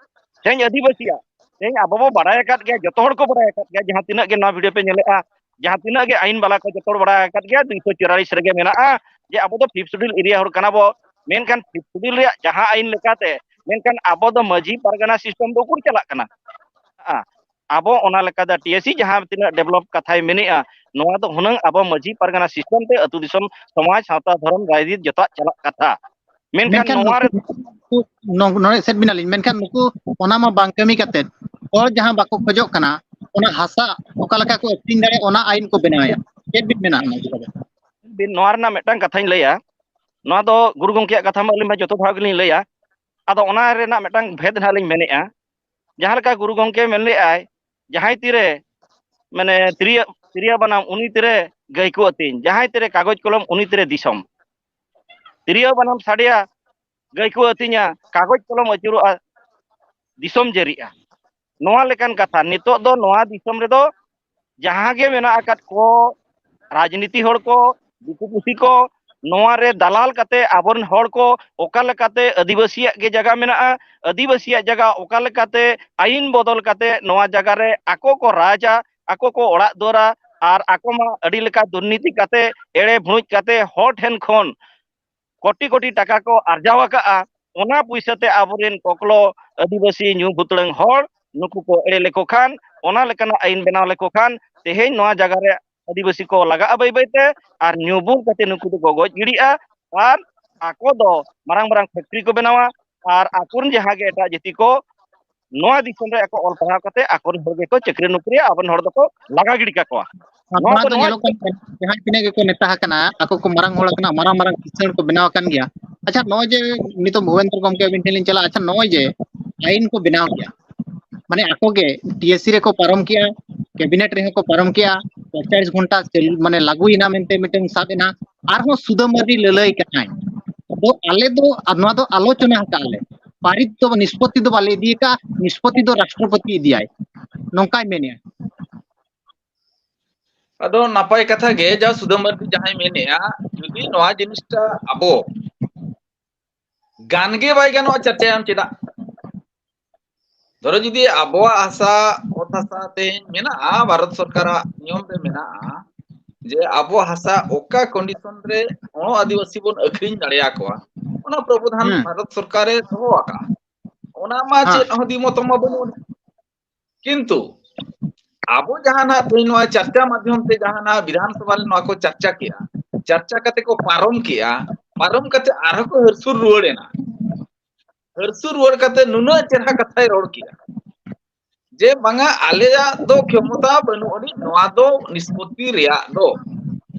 ᱛᱮᱦᱮᱧ ᱟᱹᱫᱤᱵᱟᱹᱥᱤᱭᱟᱜ, ᱛᱮᱦᱮᱧ ᱟᱵᱚ ᱵᱚ ᱵᱟᱲᱟᱭ ᱟᱠᱟᱫ ᱜᱮᱭᱟ, ᱡᱚᱛᱚ ᱦᱚᱲ ᱠᱚ ᱵᱟᱲᱟᱭ ᱟᱠᱟᱫ ᱜᱮᱭᱟ, ᱡᱟᱦᱟᱸ ᱛᱤᱱᱟᱹᱜ ᱜᱮ ᱱᱚᱣᱟ video ᱯᱮ ᱧᱮᱞᱮᱫᱼᱟ, ᱡᱟᱦᱟᱸ ᱛᱤᱱᱟᱹᱜ ᱜᱮ ᱟᱹᱭᱤᱱ ᱵᱟᱞᱟ ᱠᱚ, ᱡᱚᱛᱚ ᱦᱚᱲ ᱵᱟᱲᱟᱭ ᱟᱠᱟᱫ ᱜᱮᱭᱟ, ᱫᱩᱭᱥᱚ ᱪᱩᱣᱟᱞᱤᱥ ᱨᱮᱜᱮ ᱢᱮᱱᱟᱜᱼᱟ ᱡᱮ ᱟᱵᱚ ᱫᱚ fifth schedule area ᱦᱚᱲ ᱠᱟᱱᱟ ᱵᱚ᱾ ᱢᱮᱱᱠᱷᱟᱱ fifth schedule ᱨᱮᱭᱟᱜ ᱡᱟᱦᱟᱸ ᱟᱹᱭᱤᱱ ᱞᱮᱠᱟᱛᱮ, ᱢᱮᱱᱠᱷᱟᱱ ᱟᱵᱚ ᱫᱚ ᱢᱟᱹᱡᱷᱤ ᱯᱟᱨᱜᱟᱱᱟ system ᱫᱚ ᱩᱠᱩᱨ ᱪᱟᱞᱟᱜ ᱠᱟᱱᱟ? ᱦᱮᱸ, ᱟᱵᱚ ᱚᱱᱟ ᱞᱮᱠᱟᱛᱮ T S C ᱡᱟᱦᱟᱸ ᱛᱤᱱᱟᱹᱜ develop ᱠᱟᱛᱷᱟᱭ ᱢᱮᱱᱮᱜᱼᱟ, ᱱᱚᱣᱟ ᱫᱚ ᱦᱩᱱᱟᱹᱝ ᱟᱵᱚ ᱢᱟᱹᱡᱷᱤ ᱯᱟᱨᱜᱟᱱᱟ system ᱛᱮ ᱟᱹᱛᱩ ᱫᱤᱥᱚᱢ ᱥᱚᱢᱟᱡᱽ, ᱥᱟᱶᱛᱟ, ᱫᱷᱚᱨᱚᱢ, ᱨᱟᱡᱽᱱᱤᱛᱤ ᱡᱚᱛᱚᱣᱟᱜ ᱪᱟᱞᱟᱜ ᱠᱟᱛᱷᱟ᱾ ᱢᱮᱱᱠᱷᱟᱱ ᱢᱮᱱᱠᱷᱟᱱ ᱱᱚᱣᱟ ᱨᱮ ᱱᱩᱠᱩ, ᱱᱚ-, ᱱᱚᱰᱮ ᱥᱮᱫ ᱵᱤᱱ ᱟᱹᱞᱤᱧ, ᱢᱮᱱᱠᱷᱟᱱ ᱱᱩᱠᱩ ᱚᱱᱟ ᱢᱟ ᱵᱟᱝ ᱠᱟᱹᱢᱤ ᱠᱟᱛᱮᱫ, ᱦᱚᱲ ᱡᱟᱦᱟᱸ ᱵᱟᱠᱚ ᱠᱷᱚᱡᱚᱜ ᱠᱟᱱᱟ, ᱚᱱᱟ ᱦᱟᱥᱟ ᱚᱠᱟ ᱞᱮᱠᱟ ᱠᱚ ᱟᱹᱠᱷᱨᱤᱧ ᱫᱟᱲᱮᱭᱟᱜᱼᱟ, ᱚᱱᱟ ᱟᱹᱭᱤᱱ ᱠᱚ ᱵᱮᱱᱟᱣᱮᱫᱼᱟ᱾ ᱪᱮᱫ ᱵᱤᱱ ᱢᱮᱱᱟ ᱚᱱᱟ ᱤᱫᱤ ᱠᱟᱛᱮ? ᱵᱤᱱ, ᱱᱚᱣᱟ ᱨᱮᱱᱟᱜ ᱢᱤᱫᱴᱟᱝ ᱠᱟᱛᱷᱟᱧ ᱞᱟᱹᱭᱟ᱾ ᱱᱚᱣᱟ ᱫᱚ ᱜᱩᱨᱩ ᱜᱚᱢᱠᱮᱭᱟᱜ ᱠᱟᱛᱷᱟ ᱢᱟ ᱟᱹᱞᱤᱧ ᱢᱟ ᱡᱚᱛᱚ ᱫᱷᱟᱣ ᱜᱮᱞᱤᱧ ᱞᱟᱹᱭᱟ᱾ ᱟᱫᱚ ᱚᱱᱟ ᱨᱮᱱᱟᱜ ᱢᱤᱫᱴᱟᱝ ᱵᱷᱮᱫᱽ ᱱᱟᱦᱟᱜ ᱞᱤᱧ ᱢᱮᱱᱮᱫᱼᱟ᱾ ᱡᱟᱦᱟᱸ ᱞᱮᱠᱟ ᱜᱩᱨᱩ ᱜᱚᱢᱠᱮ ᱢᱮᱱ ᱞᱮᱫᱼᱟᱭ, ᱡᱟᱦᱟᱸᱭ ᱛᱤᱨᱮ, ᱢᱟᱱᱮ, ᱛᱤᱨᱭᱳ, ᱛᱤᱨᱭᱳ ᱵᱟᱱᱟᱢ, ᱩᱱᱤ ᱛᱤᱨᱮ ᱜᱟᱹᱭ ᱠᱚ ᱟᱹᱛᱤᱧ, ᱡᱟᱦᱟᱸᱭ ᱛᱤᱨᱮ ᱠᱟᱜᱚᱡᱽ ᱠᱚᱞᱚᱢ, ᱩᱱᱤ ᱛᱤᱨᱮ ᱫᱤᱥᱚᱢ᱾ ᱛᱤᱨᱭᱳ ᱵᱟᱱᱟᱢ ᱥᱟᱰᱮᱭᱟ, ᱜᱟᱹᱭ ᱠᱚ ᱟᱹᱛᱤᱧᱟ, ᱠᱟᱜᱚᱡᱽ ᱠᱚᱞᱚᱢ ᱟᱹᱪᱩᱨᱚᱜᱼᱟ, ᱫᱤᱥᱚᱢ ᱡᱟᱹᱨᱤᱜᱼᱟ᱾ ᱱᱚᱣᱟ ᱞᱮᱠᱟᱱ ᱠᱟᱛᱷᱟ᱾ ᱱᱤᱛᱚᱜ ᱫᱚ ᱱᱚᱣᱟ ᱫᱤᱥᱚᱢ ᱨᱮᱫᱚ ᱡᱟᱦᱟᱸ ᱜᱮ ᱢᱮᱱᱟᱜ ᱟᱠᱟᱫ ᱠᱚ, ᱨᱟᱡᱽᱱᱤᱛᱤ ᱦᱚᱲ ᱠᱚ, ᱫᱤᱠᱩ ᱯᱩᱥᱤ ᱠᱚ, ᱱᱚᱣᱟ ᱨᱮ ᱫᱟᱞᱟᱞ ᱠᱟᱛᱮ ᱟᱵᱚᱨᱮᱱ ᱦᱚᱲ ᱠᱚ ᱚᱠᱟ ᱞᱮᱠᱟᱛᱮ ᱟᱹᱫᱤᱵᱟᱹᱥᱤᱭᱟᱜ ᱜᱮ ᱡᱟᱭᱜᱟ ᱢᱮᱱᱟᱜᱼᱟ, ᱟᱹᱫᱤᱵᱟᱹᱥᱤᱭᱟᱜ ᱡᱟᱭᱜᱟ ᱚᱠᱟ ᱞᱮᱠᱟᱛᱮ ᱟᱹᱭᱤᱱ ᱵᱚᱫᱚᱞ ᱠᱟᱛᱮ ᱱᱚᱣᱟ ᱡᱟᱭᱜᱟ ᱨᱮ ᱟᱠᱚ ᱠᱚ ᱨᱟᱡᱟ, ᱟᱠᱚ ᱠᱚ ᱚᱲᱟᱜ ᱫᱩᱣᱟᱹᱨᱟ, ᱟᱨ ᱟᱠᱚ ᱢᱟ ᱟᱹᱰᱤ ᱞᱮᱠᱟ ᱫᱩᱨᱱᱤᱛᱤ ᱠᱟᱛᱮ, ᱮᱲᱮ ᱵᱷᱩᱲᱩᱡ ᱠᱟᱛᱮ ᱦᱚᱲ ᱴᱷᱮᱱ ᱠᱷᱚᱱ ᱠᱳᱴᱤ ᱠᱳᱴᱤ ᱴᱟᱠᱟ ᱠᱚ ᱟᱨᱡᱟᱣ ᱟᱠᱟᱫᱼᱟ᱾ ᱚᱱᱟ ᱯᱩᱭᱥᱟᱹ ᱛᱮ ᱟᱵᱚᱨᱮᱱ ᱠᱚᱠᱞᱚ ᱟᱹᱫᱤᱵᱟᱹᱥᱤ ᱧᱩ ᱵᱷᱩᱛᱲᱟᱹᱝ ᱦᱚᱲ ᱱᱩᱠᱩ ᱠᱚ ᱮᱲᱮ ᱞᱮᱠᱚ ᱠᱷᱟᱱ, ᱚᱱᱟ ᱞᱮᱠᱟᱱᱟᱜ ᱟᱹᱭᱤᱱ ᱵᱮᱱᱟᱣ ᱞᱮᱠᱚ ᱠᱷᱟᱱ, ᱛᱮᱦᱮᱧ ᱱᱚᱣᱟ ᱡᱟᱭᱜᱟ ᱨᱮ ᱟᱹᱫᱤᱵᱟᱹᱥᱤ ᱠᱚ ᱞᱟᱜᱟᱜᱼᱟ ᱵᱟᱹᱭ ᱵᱟᱹᱭ ᱛᱮ, ᱟᱨ ᱧᱩ ᱵᱩᱞ ᱠᱟᱛᱮ ᱱᱩᱠᱩ ᱫᱚᱠᱚ ᱜᱚᱡ ᱜᱤᱰᱤᱜᱼᱟ, ᱟᱨ ᱟᱠᱚ ᱫᱚ ᱢᱟᱨᱟᱝ ᱢᱟᱨᱟᱝ ᱯᱷᱮᱠᱴᱨᱤ ᱠᱚ ᱵᱮᱱᱟᱣᱟ, ᱟᱨ ᱟᱠᱚᱨᱮᱱ ᱡᱟᱦᱟᱸ ᱜᱮ ᱮᱴᱟᱜ ᱡᱟᱹᱛᱤ ᱠᱚ ᱱᱚᱣᱟ ᱫᱤᱥᱚᱢ ᱨᱮ ᱟᱠᱚ ᱚᱞ ᱯᱟᱲᱦᱟᱣ ᱠᱟᱛᱮ ᱟᱠᱚᱨᱮᱱ ᱦᱚᱲ ᱜᱮᱠᱚ ᱪᱟᱹᱠᱨᱤ ᱱᱚᱠᱨᱤᱭᱟ, ᱟᱵᱚᱨᱮᱱ ᱦᱚᱲ ᱫᱚᱠᱚ ᱞᱟᱜᱟ ᱜᱤᱰᱤ ᱠᱟᱠᱚᱣᱟ᱾ ᱱᱚᱣᱟ ᱱᱚᱣᱟ ᱠᱚ ᱫᱚ ᱱᱚᱣᱟ ᱧᱮᱞᱚᱜ ᱠᱟᱱ ᱜᱮᱭᱟ, ᱡᱟᱦᱟᱸ ᱛᱤᱱᱟᱹᱜ ᱜᱮᱠᱚ ᱱᱮᱛᱟ ᱟᱠᱟᱱᱟ, ᱟᱠᱚ ᱠᱚ ᱢᱟᱨᱟᱝ ᱦᱚᱲ ᱟᱠᱟᱱᱟ, ᱢᱟᱨᱟᱝ ᱢᱟᱨᱟᱝ ᱠᱤᱥᱟᱹᱬ ᱠᱚ ᱵᱮᱱᱟᱣ ᱟᱠᱟᱱ ᱜᱮᱭᱟ᱾ ᱟᱪᱪᱷᱟ, ᱱᱚᱜᱼᱚᱭ ᱡᱮ ᱱᱤᱛᱚᱜ ᱵᱷᱩᱵᱮᱱᱫᱨᱚ ᱜᱚᱢᱠᱮ ᱟᱹᱵᱤᱱ ᱴᱷᱮᱱ ᱞᱤᱧ ᱪᱟᱞᱟᱜᱼᱟ, ᱟᱪᱪᱷᱟ, ᱱᱚᱜᱼᱚᱭ ᱡᱮ ᱟᱭᱤᱱ ᱠᱚ ᱵᱮᱱᱟᱣ ᱠᱮᱜᱼᱟ, ᱢᱟᱱᱮ ᱟᱠᱚ ᱜᱮ ᱴᱤ ᱮᱥ ᱥᱤ ᱨᱮᱠᱚ ᱯᱟᱨᱚᱢ ᱠᱮᱜᱼᱟ, ᱠᱮᱵᱤᱱᱮᱴ ᱨᱮᱦᱚᱸ ᱠᱚ ᱯᱟᱨᱚᱢ ᱠᱮᱜᱼᱟ, ᱯᱚᱸᱭᱛᱟᱞᱤᱥ ᱜᱷᱚᱱᱴᱟ ᱥᱮ ᱢᱟᱱᱮ ᱞᱟᱹᱜᱩᱭᱮᱱᱟ ᱢᱮᱱᱛᱮ ᱢᱤᱫᱴᱮᱱ ᱥᱟᱵ ᱮᱱᱟ, ᱟᱨᱦᱚᱸ ᱥᱩᱫᱟᱹ ᱢᱟᱨᱰᱤ ᱞᱟᱹᱞᱟᱹᱭ ᱠᱟᱱᱟᱭ᱾ ᱟᱫᱚ ᱟᱞᱮ ᱫᱚ ᱟᱨ ᱱᱚᱣᱟ ᱫᱚ ᱟᱞᱳᱪᱚᱱᱟ ᱟᱠᱟᱫ ᱞᱮ, ᱯᱟᱹᱨᱤᱛ ᱫᱚ ᱱᱤᱥᱯᱚᱛᱤ ᱫᱚ ᱵᱟᱞᱮ ᱤᱫᱤ ᱟᱠᱟᱫᱼᱟ, ᱱᱤᱥᱯᱚᱛᱤ ᱫᱚ ᱨᱟᱥᱴᱨᱚᱯᱚᱛᱤ ᱤᱫᱤᱭᱟᱭ, ᱱᱚᱝᱠᱟᱭ ᱢᱮᱱᱮᱜᱼᱟ᱾ ᱟᱫᱚ ᱱᱟᱯᱟᱭ ᱠᱟᱛᱷᱟ ᱜᱮ, ᱡᱟ ᱥᱩᱫᱟᱹᱢ ᱢᱟᱨᱰᱤ ᱡᱟᱦᱟᱸᱭ ᱢᱮᱱᱮᱜᱼᱟ, ᱡᱩᱫᱤ ᱱᱚᱣᱟ ᱡᱤᱱᱤᱥᱴᱟ ᱟᱵᱚ ᱜᱟᱱ ᱜᱮ ᱵᱟᱭ ᱜᱟᱱᱚᱜᱼᱟ ᱪᱟᱨᱪᱟᱭᱟᱢ ᱪᱮᱫᱟᱜ? ᱫᱷᱚᱨᱚ ᱡᱩᱫᱤ ᱟᱵᱚᱣᱟᱜ ᱦᱟᱥᱟ, ᱚᱛ ᱦᱟᱥᱟ ᱛᱮᱦᱮᱧ ᱢᱮᱱᱟᱜᱼᱟ, ᱵᱷᱟᱨᱚᱛ ᱥᱚᱨᱠᱟᱨᱟᱜ ᱱᱤᱭᱚᱢ ᱨᱮ ᱢᱮᱱᱟᱜᱼᱟ ᱡᱮ ᱟᱵᱚ ᱦᱟᱥᱟ ᱚᱠᱟ ᱠᱚᱱᱰᱤᱥᱚᱱ ᱨᱮ ᱚᱬᱚ ᱟᱹᱫᱤᱵᱟᱹᱥᱤ ᱵᱚᱱ ᱟᱹᱠᱷᱨᱤᱧ ᱫᱟᱲᱮᱭᱟᱠᱚᱣᱟ, ᱚᱱᱟ ᱯᱨᱚᱵᱚᱫᱷᱟᱱ ᱦᱩᱸ᱾ ᱵᱷᱟᱨᱚᱛ ᱥᱚᱨᱠᱟᱨᱮ ᱫᱚᱦᱚ ᱟᱠᱟᱫᱼᱟ᱾ ᱚᱱᱟ ᱢᱟ ᱦᱮᱸ᱾ ᱪᱮᱫ ᱦᱚᱸ ᱫᱤᱢᱚᱛᱚ ᱢᱟ ᱵᱟᱹᱱᱩᱜ ᱟᱹᱱᱤᱡ᱾ ᱠᱤᱱᱛᱩ ᱟᱵᱚ ᱡᱟᱦᱟᱸ ᱱᱟᱜ ᱛᱮᱦᱮᱧ ᱱᱚᱣᱟ ᱪᱟᱨᱪᱟ ᱢᱟᱫᱽᱫᱷᱚᱢ ᱛᱮ ᱡᱟᱦᱟᱸ ᱱᱟᱜ ᱵᱤᱫᱷᱟᱱ ᱥᱚᱵᱷᱟ ᱨᱮ ᱱᱚᱣᱟ ᱠᱚ ᱪᱟᱨᱪᱟ ᱠᱮᱜᱼᱟ, ᱪᱟᱨᱪᱟ ᱠᱟᱛᱮ ᱠᱚ ᱯᱟᱨᱚᱢ ᱠᱮᱜᱼᱟ, ᱯᱟᱨᱚᱢ ᱠᱟᱛᱮ ᱟᱨᱦᱚᱸ ᱠᱚ ᱦᱟᱹᱨᱥᱩᱨ ᱨᱩᱣᱟᱹᱲ ᱮᱱᱟ᱾ ᱦᱟᱹᱨᱥᱩᱨ ᱨᱩᱣᱟᱹᱲ ᱠᱟᱛᱮ ᱱᱩᱱᱟᱹᱜ ᱪᱮᱦᱨᱟ ᱠᱟᱛᱷᱟᱭ ᱨᱚᱲ ᱠᱮᱜᱼᱟ ᱡᱮ ᱵᱟᱝᱟ ᱟᱞᱮᱭᱟᱜ ᱫᱚ ᱠᱷᱮᱢᱚᱛᱟ ᱵᱟᱹᱱᱩᱜ ᱟᱹᱱᱤᱡ ᱱᱚᱣᱟ ᱫᱚ ᱱᱤᱥᱯᱚᱛᱤ ᱨᱮᱭᱟᱜ ᱫᱚ᱾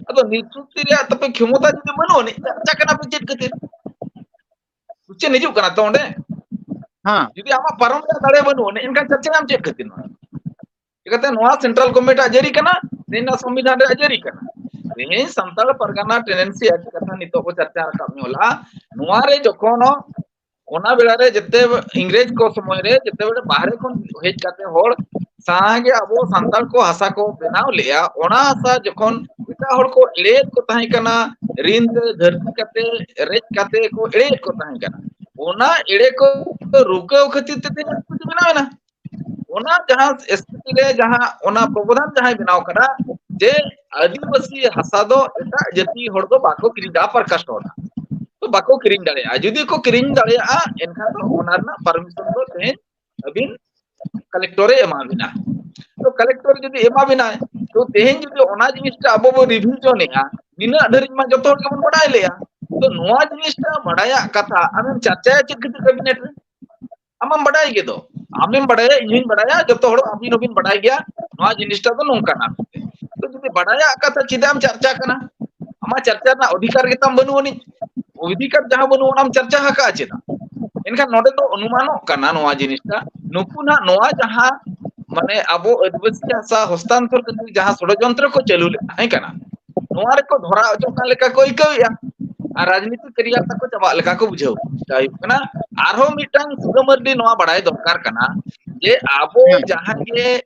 ᱟᱫᱚ ᱱᱤᱥᱯᱚᱛᱤ ᱨᱮᱭᱟᱜ ᱛᱟᱯᱮ ᱠᱷᱮᱢᱚᱛᱟ ᱡᱩᱫᱤ ᱵᱟᱹᱱᱩᱜ ᱟᱹᱱᱤᱡ, ᱪᱟᱨᱪᱟ ᱠᱟᱱᱟ ᱯᱮ ᱪᱮᱫ ᱠᱷᱟᱹᱛᱤᱨ? ᱩᱪᱷᱟᱹᱱ ᱦᱤᱡᱩᱜ ᱠᱟᱱᱟ ᱛᱚ ᱚᱸᱰᱮ? ᱦᱮᱸ᱾ ᱡᱩᱫᱤ ᱟᱢᱟᱜ ᱯᱟᱨᱚᱢ ᱨᱮᱭᱟᱜ ᱫᱟᱲᱮ ᱵᱟᱹᱱᱩᱜ ᱟᱹᱱᱤᱡ, ᱮᱱᱠᱷᱟᱱ ᱪᱟᱨᱪᱟᱭᱟᱢ ᱪᱮᱫ ᱠᱷᱟᱹᱛᱤᱨ ᱱᱚᱣᱟ? ᱪᱤᱠᱟᱹᱛᱮ ᱱᱚᱣᱟ ᱥᱮᱱᱴᱨᱟᱞ ᱜᱚᱵᱷᱢᱮᱱᱴ ᱟᱜ ᱡᱟᱹᱨᱤ ᱠᱟᱱᱟ, ᱛᱮᱦᱮᱧ ᱱᱚᱣᱟ ᱥᱚᱝᱵᱤᱫᱷᱟᱱ ᱨᱮᱭᱟᱜ ᱡᱟᱹᱨᱤ ᱠᱟᱱᱟ᱾ ᱛᱮᱦᱮᱧ ᱥᱟᱱᱛᱟᱲ ᱯᱟᱨᱜᱟᱱᱟ ᱴᱮᱱᱰᱮᱱᱥᱤ ᱮᱠᱴ ᱠᱟᱛᱷᱟ ᱱᱤᱛᱚᱜ ᱵᱚ ᱪᱟᱨᱪᱟ ᱨᱟᱠᱟᱵ ᱧᱚᱜ ᱞᱟᱜᱼᱟ, ᱱᱚᱣᱟ ᱨᱮ ᱡᱚᱠᱷᱚᱱ ᱚᱱᱟ ᱵᱮᱲᱟ ᱨᱮ ᱡᱮᱛᱮ ᱤᱝᱨᱮᱡᱽ ᱠᱚ ᱥᱚᱢᱚᱭ ᱨᱮ ᱡᱮᱛᱮ ᱵᱮᱲᱟ ᱵᱟᱦᱨᱮ ᱠᱷᱚᱱ ᱦᱮᱡ ᱠᱟᱛᱮ ᱦᱚᱲ ᱥᱟᱦᱟ ᱜᱮ ᱟᱵᱚ ᱥᱟᱱᱛᱟᱲ ᱠᱚ ᱦᱟᱥᱟ ᱠᱚ ᱵᱮᱱᱟᱣ ᱞᱮᱜᱼᱟ, ᱚᱱᱟ ᱦᱟᱥᱟ ᱡᱚᱠᱷᱚᱱ ᱮᱴᱟᱜ ᱦᱚᱲ ᱠᱚ ᱮᱲᱮᱭᱮᱫ ᱠᱚ ᱛᱟᱦᱮᱸ ᱠᱟᱱᱟ, ᱨᱤᱱ ᱛᱮ ᱫᱷᱟᱹᱨᱛᱤ ᱠᱟᱛᱮ ᱨᱮᱡ ᱠᱟᱛᱮ ᱠᱚ ᱮᱲᱮᱭᱮᱫ ᱠᱚ ᱛᱟᱦᱮᱸ ᱠᱟᱱᱟ, ᱚᱱᱟ ᱮᱲᱮ ᱠᱚ ᱨᱩᱠᱟᱹᱣ ᱠᱷᱟᱹᱛᱤᱨ ᱛᱮ ᱛᱮᱦᱮᱧ ᱮᱥ ᱯᱤ ᱴᱤ ᱵᱮᱱᱟᱣ ᱮᱱᱟ᱾ ᱚᱱᱟ ᱡᱟᱦᱟᱸ ᱮᱥ ᱯᱤ ᱴᱤ ᱨᱮ ᱡᱟᱦᱟᱸ ᱚᱱᱟ ᱯᱨᱚᱵᱚᱫᱷᱟᱱ ᱡᱟᱦᱟᱸᱭ ᱵᱮᱱᱟᱣ ᱠᱟᱫᱟ ᱡᱮ ᱟᱹᱫᱤᱵᱟᱹᱥᱤ ᱦᱟᱥᱟ ᱫᱚ ᱮᱴᱟᱜ ᱡᱟᱹᱛᱤ ᱦᱚᱲ ᱫᱚ ᱵᱟᱠᱚ ᱠᱤᱨᱤᱧ ᱫᱟ, ᱯᱨᱚᱠᱟᱥ ᱴᱚᱰᱟ᱾ ᱛᱚ ᱵᱟᱠᱚ ᱠᱤᱨᱤᱧ ᱫᱟᱲᱮᱭᱟᱜᱼᱟ᱾ ᱡᱩᱫᱤ ᱠᱚ ᱠᱤᱨᱤᱧ ᱫᱟᱲᱮᱭᱟᱜᱼᱟ, ᱮᱱᱠᱷᱟᱱ ᱫᱚ ᱚᱱᱟ ᱨᱮᱱᱟᱜ ᱯᱟᱨᱢᱤᱥᱚᱱ ᱫᱚ ᱛᱮᱦᱮᱧ ᱟᱹᱵᱤᱱ ᱠᱟᱞᱮᱠᱴᱚᱨᱮ ᱮᱢᱟ ᱵᱤᱱᱟ᱾ ᱛᱚ ᱠᱟᱞᱮᱠᱴᱚᱨ ᱡᱩᱫᱤ ᱮᱢᱟ ᱵᱤᱱᱟᱭ, ᱛᱚ ᱛᱮᱦᱮᱧ ᱡᱩᱫᱤ ᱚᱱᱟ ᱡᱤᱱᱤᱥᱴᱟ ᱟᱵᱚ ᱵᱚ ᱨᱤᱵᱷᱤᱡᱚᱱᱮᱜᱼᱟ, ᱱᱤᱱᱟᱹᱜ ᱫᱷᱟᱹᱨᱤᱡ ᱢᱟ ᱡᱚᱛᱚ ᱦᱚᱲ ᱜᱮᱵᱚᱱ ᱵᱟᱰᱟᱭ ᱞᱮᱭᱟ᱾ ᱛᱚ ᱱᱚᱣᱟ ᱡᱤᱱᱤᱥᱴᱟ ᱵᱟᱰᱟᱭᱟᱜ ᱠᱟᱛᱷᱟ ᱟᱢᱮᱢ ᱪᱟᱨᱪᱟᱭᱟ ᱪᱮᱫ ᱠᱷᱟᱹᱛᱤᱨ ᱠᱮᱵᱤᱱᱮᱴ ᱨᱮ? ᱟᱢᱮᱢ ᱵᱟᱰᱟᱭ ᱜᱮᱫᱚ, ᱟᱢᱮᱢ ᱵᱟᱰᱟᱭᱟ, ᱤᱧ ᱦᱚᱸᱧ ᱵᱟᱰᱟᱭᱟ, ᱡᱚᱛᱚ ᱦᱚᱲ ᱟᱹᱵᱤᱱ ᱦᱚᱸᱵᱤᱱ ᱵᱟᱰᱟᱭ ᱜᱮᱭᱟ ᱱᱚᱣᱟ ᱡᱤᱱᱤᱥᱴᱟ ᱫᱚ ᱱᱚᱝᱠᱟᱱᱟ ᱢᱮᱱᱛᱮ᱾ ᱛᱚ ᱡᱩᱫᱤ ᱵᱟᱰᱟᱭᱟᱜ ᱠᱟᱛᱷᱟ ᱪᱮᱫᱟᱜ ᱮᱢ ᱪᱟᱨᱪᱟ ᱠᱟᱱᱟ? ᱟᱢᱟᱜ ᱪᱟᱨᱪᱟ ᱨᱮᱱᱟᱜ ᱚᱫᱷᱤᱠᱟᱨ ᱜᱮᱛᱟᱢ ᱵᱟᱹᱱᱩᱜ ᱟᱹᱱᱤᱡ᱾ ᱚᱫᱷᱤᱠᱟᱨ ᱡᱟᱦᱟᱸ ᱵᱟᱹᱱᱩᱜ ᱚᱱᱟᱢ ᱪᱟᱨᱪᱟ ᱟᱠᱟᱫᱼᱟ ᱪᱮᱫᱟᱜ? ᱮᱱᱠᱷᱟᱱ ᱱᱚᱰᱮ ᱫᱚ ᱚᱱᱩᱢᱟᱱᱚᱜ ᱠᱟᱱᱟ ᱱᱚᱣᱟ ᱡᱤᱱᱤᱥᱴᱟ, ᱱᱩᱠᱩ ᱱᱟᱜ ᱱᱚᱣᱟ ᱡᱟᱦᱟᱸ ᱢᱟᱱᱮ ᱟᱵᱚ ᱟᱹᱫᱤᱵᱟᱹᱥᱤ ᱦᱟᱥᱟ ᱦᱚᱥᱛᱟᱱᱛᱚᱨ ᱠᱷᱟᱹᱛᱤᱨ ᱡᱟᱦᱟᱸ ᱥᱚᱲᱚᱡᱚᱱᱛᱨᱚ ᱠᱚ ᱪᱟᱹᱞᱩ ᱞᱮᱫ ᱛᱟᱦᱮᱸ ᱠᱟᱱᱟ, ᱱᱚᱣᱟ ᱨᱮᱠᱚ ᱫᱷᱚᱨᱟᱣ ᱦᱚᱪᱚᱜ ᱠᱟᱱ ᱞᱮᱠᱟ ᱠᱚ ᱟᱹᱭᱠᱟᱹᱣᱮᱫᱼᱟ ᱟᱨ ᱨᱟᱡᱽᱱᱤᱛᱤ ᱠᱮᱨᱤᱭᱟᱨ ᱛᱟᱠᱚ ᱪᱟᱵᱟᱜ ᱞᱮᱠᱟ ᱠᱚ ᱵᱩᱡᱷᱟᱹᱣ ᱪᱮᱥᱴᱟ ᱦᱩᱭᱩᱜ ᱠᱟᱱᱟ᱾ ᱟᱨᱦᱚᱸ ᱢᱤᱫᱴᱟᱝ ᱥᱩᱫᱟᱹ ᱢᱟᱹᱨᱰᱤ ᱱᱚᱣᱟ ᱵᱟᱲᱟᱭ ᱫᱚᱨᱠᱟᱨ ᱠᱟᱱᱟ ᱡᱮ ᱟᱵᱚ ᱦᱮᱸ᱾ ᱡᱟᱦᱟᱸ ᱜᱮ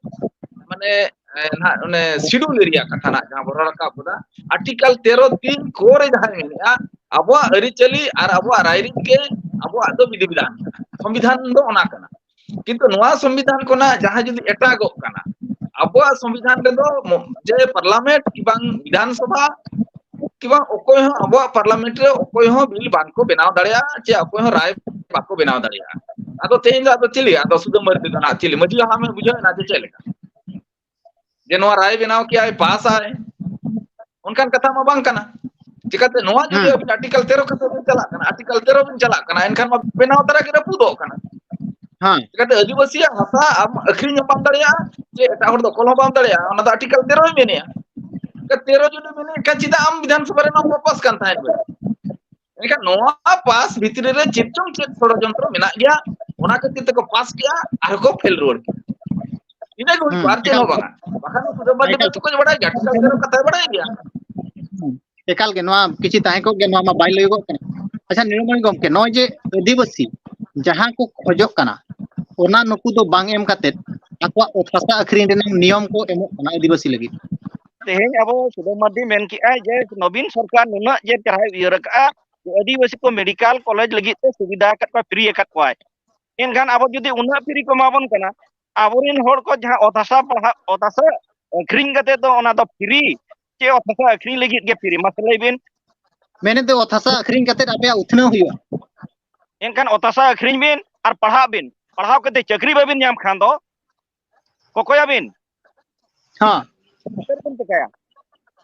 ᱢᱟᱱᱮ ᱮ, ᱱᱟᱦᱟᱜ ᱚᱱᱮ ᱥᱤᱰᱩᱞ ᱮᱨᱤᱭᱟ ᱠᱟᱛᱷᱟ ᱱᱟᱦᱟᱜ ᱡᱟᱦᱟᱸ ᱵᱚᱱ ᱨᱚᱲ ᱨᱟᱠᱟᱵ ᱠᱟᱫᱟ, ᱟᱨᱴᱤᱠᱟᱞ ᱛᱮᱨᱚ ᱛᱤᱱ ᱠᱚ ᱨᱮ ᱡᱟᱦᱟᱸᱭ ᱢᱮᱱᱮᱜᱼᱟ, ᱟᱵᱚᱣᱟᱜ ᱟᱹᱨᱤᱪᱟᱹᱞᱤ ᱟᱨ ᱟᱵᱚᱣᱟᱜ ᱨᱟᱭᱨᱤᱛ ᱜᱮ ᱟᱵᱚᱣᱟᱜ ᱫᱚ ᱵᱤᱫᱷᱤ ᱵᱤᱫᱷᱟᱱ ᱠᱟᱱᱟ, ᱥᱚᱝᱵᱤᱫᱷᱟᱱ ᱫᱚ ᱚᱱᱟ ᱠᱟᱱᱟ᱾ ᱠᱤᱱᱛᱩ ᱱᱚᱣᱟ ᱥᱚᱝᱵᱤᱫᱷᱟᱱ ᱠᱷᱚᱱᱟᱜ ᱡᱟᱦᱟᱸ ᱡᱩᱫᱤ ᱮᱴᱟᱜᱚᱜ ᱠᱟᱱᱟ, ᱟᱵᱚᱣᱟᱜ ᱥᱚᱝᱵᱤᱫᱷᱟᱱ ᱨᱮᱫᱚ ᱢᱚ-, ᱡᱮ ᱯᱟᱨᱞᱟᱢᱮᱱᱴ ᱠᱤ ᱵᱟᱝ ᱵᱤᱫᱷᱟᱱ ᱥᱚᱵᱷᱟ ᱠᱤ ᱵᱟᱝ ᱚᱠᱚᱭ ᱦᱚᱸ ᱟᱵᱚᱣᱟᱜ ᱯᱟᱨᱞᱟᱢᱮᱱᱴ ᱨᱮ ᱚᱠᱚᱭ ᱦᱚᱸ ᱵᱤᱞ ᱵᱟᱝ ᱠᱚ ᱵᱮᱱᱟᱣ ᱫᱟᱲᱮᱭᱟᱜᱼᱟ, ᱪᱮ ᱚᱠᱚᱭ ᱦᱚᱸ ᱨᱟᱭ ᱵᱟᱠᱚ ᱵᱮᱱᱟᱣ ᱫᱟᱲᱮᱭᱟᱜᱼᱟ᱾ ᱟᱫᱚ ᱛᱮᱦᱮᱧ ᱫᱚ ᱟᱫᱚ ᱪᱮᱫ ᱞᱟᱹᱭᱟ, ᱟᱫᱚ ᱥᱩᱫᱷᱟᱹ ᱢᱟᱹᱨᱰᱤ ᱫᱚ ᱱᱟᱦᱟᱜ ᱪᱮᱫ ᱞᱟᱹᱭ, ᱢᱟᱹᱡᱷᱤ ᱦᱟᱲᱟᱢᱮ ᱵᱩᱡᱷᱟᱹᱣ ᱮᱱᱟ ᱡᱮ ᱪᱮᱫ ᱞᱮᱠᱟ? ᱡᱮ ᱱᱚᱣᱟ ᱨᱟᱭ ᱵᱮᱱᱟᱣ ᱠᱮᱜᱼᱟᱭ, ᱯᱟᱥ ᱟᱭ, ᱚᱱᱠᱟᱱ ᱠᱟᱛᱷᱟ ᱢᱟ ᱵᱟᱝ ᱠᱟᱱᱟ᱾ ᱪᱤᱠᱟᱹᱛᱮ ᱱᱚᱣᱟ ᱡᱩᱫᱤ ᱦᱩᱸ᱾ ᱟᱹᱵᱤᱱ ᱟᱨᱴᱤᱠᱟᱞ ᱛᱮᱨᱚ ᱠᱟᱛᱷᱟ ᱵᱤᱱ ᱪᱟᱞᱟᱜ ᱠᱟᱱᱟ, ᱟᱨᱴᱤᱠᱟᱞ ᱛᱮᱨᱚ ᱵᱤᱱ ᱪᱟᱞᱟᱜ ᱠᱟᱱᱟ, ᱮᱱᱠᱷᱟᱱ ᱢᱟ ᱵᱮᱱᱟᱣ ᱛᱟᱨᱟ ᱜᱮ ᱨᱟᱹᱯᱩᱫᱚᱜ ᱠᱟᱱᱟ᱾ ᱦᱮᱸ᱾ ᱪᱤᱠᱟᱹᱛᱮ ᱟᱹᱫᱤᱵᱟᱹᱥᱤᱭᱟᱜ ᱦᱟᱥᱟ ᱟᱢ ᱟᱹᱠᱷᱨᱤᱧ ᱦᱚᱸ ᱵᱟᱢ ᱫᱟᱲᱮᱭᱟᱜᱼᱟ, ᱪᱮ ᱮᱴᱟᱜ ᱦᱚᱲ ᱫᱚᱠᱷᱚᱞ ᱦᱚᱸ ᱵᱟᱢ ᱫᱟᱲᱮᱭᱟᱜᱼᱟ, ᱚᱱᱟ ᱫᱚ ᱟᱨᱴᱤᱠᱟᱞ ᱛᱮᱨᱚᱭ ᱢᱮᱱᱮᱜᱼᱟ᱾ ᱛᱮᱨᱚ ᱡᱩᱫᱤ ᱢᱮᱱᱮᱫ ᱠᱷᱟᱱ ᱪᱮᱫᱟᱜ ᱟᱢ ᱵᱤᱫᱷᱟᱱ ᱥᱚᱵᱷᱟ ᱨᱮ ᱱᱚᱣᱟ ᱯᱟᱥ ᱠᱟᱱ ᱛᱟᱦᱮᱸᱫ? ᱢᱮᱱᱠᱷᱟᱱ ᱱᱚᱣᱟ ᱯᱟᱥ ᱵᱷᱤᱛᱨᱤ ᱨᱮ ᱪᱮᱫ ᱪᱚᱝ ᱪᱮᱫ ᱥᱚᱲᱚᱡᱚᱱᱛᱨᱚ ᱢᱮᱱᱟᱜ ᱜᱮᱭᱟ, ᱚᱱᱟ ᱠᱷᱟᱹᱛᱤᱨ ᱛᱮᱠᱚ ᱯᱟᱥ ᱠᱮᱜᱼᱟ ᱟᱨ ᱠᱚ ᱯᱷᱮᱞ ᱨᱩᱣᱟᱹᱲ ᱠᱮᱜᱼᱟ᱾ ᱤᱱᱟᱹ ᱜᱮ ᱦᱩᱭ ᱦᱩᱸ, ᱠᱚᱜᱼᱟ, ᱟᱨ ᱪᱮᱫ ᱮᱠᱟᱞ ᱦᱚᱸ ᱜᱮ᱾ ᱵᱟᱝᱟ᱾ ᱵᱟᱠᱷᱟᱱ ᱫᱚ ᱥᱩᱫᱷᱟᱹ ᱢᱟᱹᱨᱰᱤ ᱮᱠᱟᱞ ᱫᱚ ᱜᱮ᱾ ᱪᱮᱫ ᱠᱚ ᱵᱟᱲᱟᱭ ᱜᱮᱭᱟ? ᱟᱨᱴᱤᱠᱟᱞ ᱛᱮᱨᱚ ᱠᱟᱛᱷᱟᱭ ᱵᱟᱲᱟᱭ ᱜᱮᱭᱟ᱾ ᱦᱩᱸ, ᱮᱠᱟᱞ ᱜᱮ, ᱱᱚᱣᱟ ᱠᱤᱪᱷᱩ ᱛᱟᱦᱮᱸ ᱠᱚᱜ ᱜᱮ, ᱱᱚᱣᱟ ᱢᱟ ᱵᱟᱭ ᱞᱟᱹᱭᱚᱜᱚᱜ ᱠᱟᱱᱟ᱾ ᱟᱪᱪᱷᱟ, ᱱᱤᱨᱩᱢᱚᱭ ᱜᱚᱢᱠᱮ, ᱱᱚᱜᱼᱚᱭ ᱡᱮ ᱟᱹᱫᱤᱵᱟᱹᱥᱤ ᱡᱟᱦᱟᱸ ᱠᱚ ᱠᱷᱚᱡᱚᱜ ᱠᱟᱱᱟ, ᱚᱱᱟ ᱱᱩᱠᱩ ᱫᱚ ᱵᱟᱝ ᱮᱢ ᱠᱟᱛᱮᱫ ᱟᱠᱚᱣᱟᱜ ᱚᱛ ᱦᱟᱥᱟ ᱟᱹᱠᱷᱨᱤᱧ ᱨᱮᱱᱟᱜ ᱱᱤᱭᱚᱢ ᱠᱚ ᱮᱢᱚᱜ ᱠᱟᱱᱟ ᱟᱹᱫᱤᱵᱟᱹᱥᱤ ᱞᱟᱹᱜᱤᱫ᱾ ᱛᱮᱦᱮᱧ ᱟᱵᱚ ᱥᱩᱫᱷᱟᱹ ᱢᱟᱹᱨᱰᱤ ᱢᱮᱱ ᱠᱮᱜᱼᱟᱭ ᱡᱮ ᱱᱚᱵᱤᱱ ᱥᱚᱨᱠᱟᱨ ᱱᱩᱱᱟᱹᱜ ᱡᱮ ᱪᱮᱦᱨᱟᱭ ᱩᱭᱦᱟᱹᱨ ᱟᱠᱟᱫᱼᱟ ᱡᱮ ᱟᱹᱫᱤᱵᱟᱹᱥᱤ ᱠᱚ ᱢᱮᱰᱤᱠᱟᱞ ᱠᱚᱞᱮᱡᱽ ᱞᱟᱹᱜᱤᱫ ᱛᱮ ᱥᱩᱵᱤᱫᱷᱟ ᱟᱠᱟᱫ ᱠᱚᱣᱟ, ᱯᱷᱨᱤ ᱟᱠᱟᱫ ᱠᱚᱣᱟᱭ᱾ ᱮᱱᱠᱷᱟᱱ ᱟᱵᱚ ᱡᱩᱫᱤ ᱩᱱᱟᱹᱜ ᱯᱷᱨᱤ ᱠᱚ ᱮᱢᱟ ᱵᱚᱱ ᱠᱟᱱᱟ, ᱟᱵᱚᱨᱮᱱ ᱦᱚᱲ ᱠᱚ ᱡᱟᱦᱟᱸ ᱚᱛ ᱦᱟᱥᱟ ᱯᱟᱲᱦᱟᱜ, ᱚᱛ ᱦᱟᱥᱟ ᱟᱹᱠᱷᱨᱤᱧ ᱠᱟᱛᱮ ᱫᱚ ᱚᱱᱟ ᱫᱚ ᱯᱷᱨᱤ, ᱪᱮ ᱚᱛ ᱦᱟᱥᱟ ᱟᱹᱠᱷᱨᱤᱧ ᱞᱟᱹᱜᱤᱫ ᱜᱮ ᱯᱷᱨᱤ? ᱢᱟᱥᱮ ᱞᱟᱹᱭ ᱵᱤᱱ᱾ ᱢᱮᱱᱮᱫ ᱫᱚ ᱚᱛ ᱦᱟᱥᱟ ᱟᱹᱠᱷᱨᱤᱧ ᱠᱟᱛᱮ ᱟᱯᱮᱭᱟᱜ ᱩᱛᱱᱟᱹᱣ ᱦᱩᱭᱩᱜᱼᱟ᱾ ᱮᱱᱠᱷᱟᱱ ᱚᱛ ᱦᱟᱥᱟ ᱟᱹᱠᱷᱨᱤᱧ ᱵᱤᱱ ᱟᱨ ᱯᱟᱲᱦᱟᱜ ᱵᱤᱱ, ᱯᱟᱲᱦᱟᱣ ᱠᱟᱛᱮ ᱪᱟᱹᱠᱨᱤ ᱵᱟᱵᱤᱱ ᱧᱟᱢ ᱠᱷᱟᱱ ᱫᱚ ᱠᱚᱠᱚᱭᱟᱵᱤᱱ᱾ ᱦᱮᱸ᱾ ᱪᱮᱫ ᱵᱚᱱ ᱪᱤᱠᱟᱹᱭᱟ?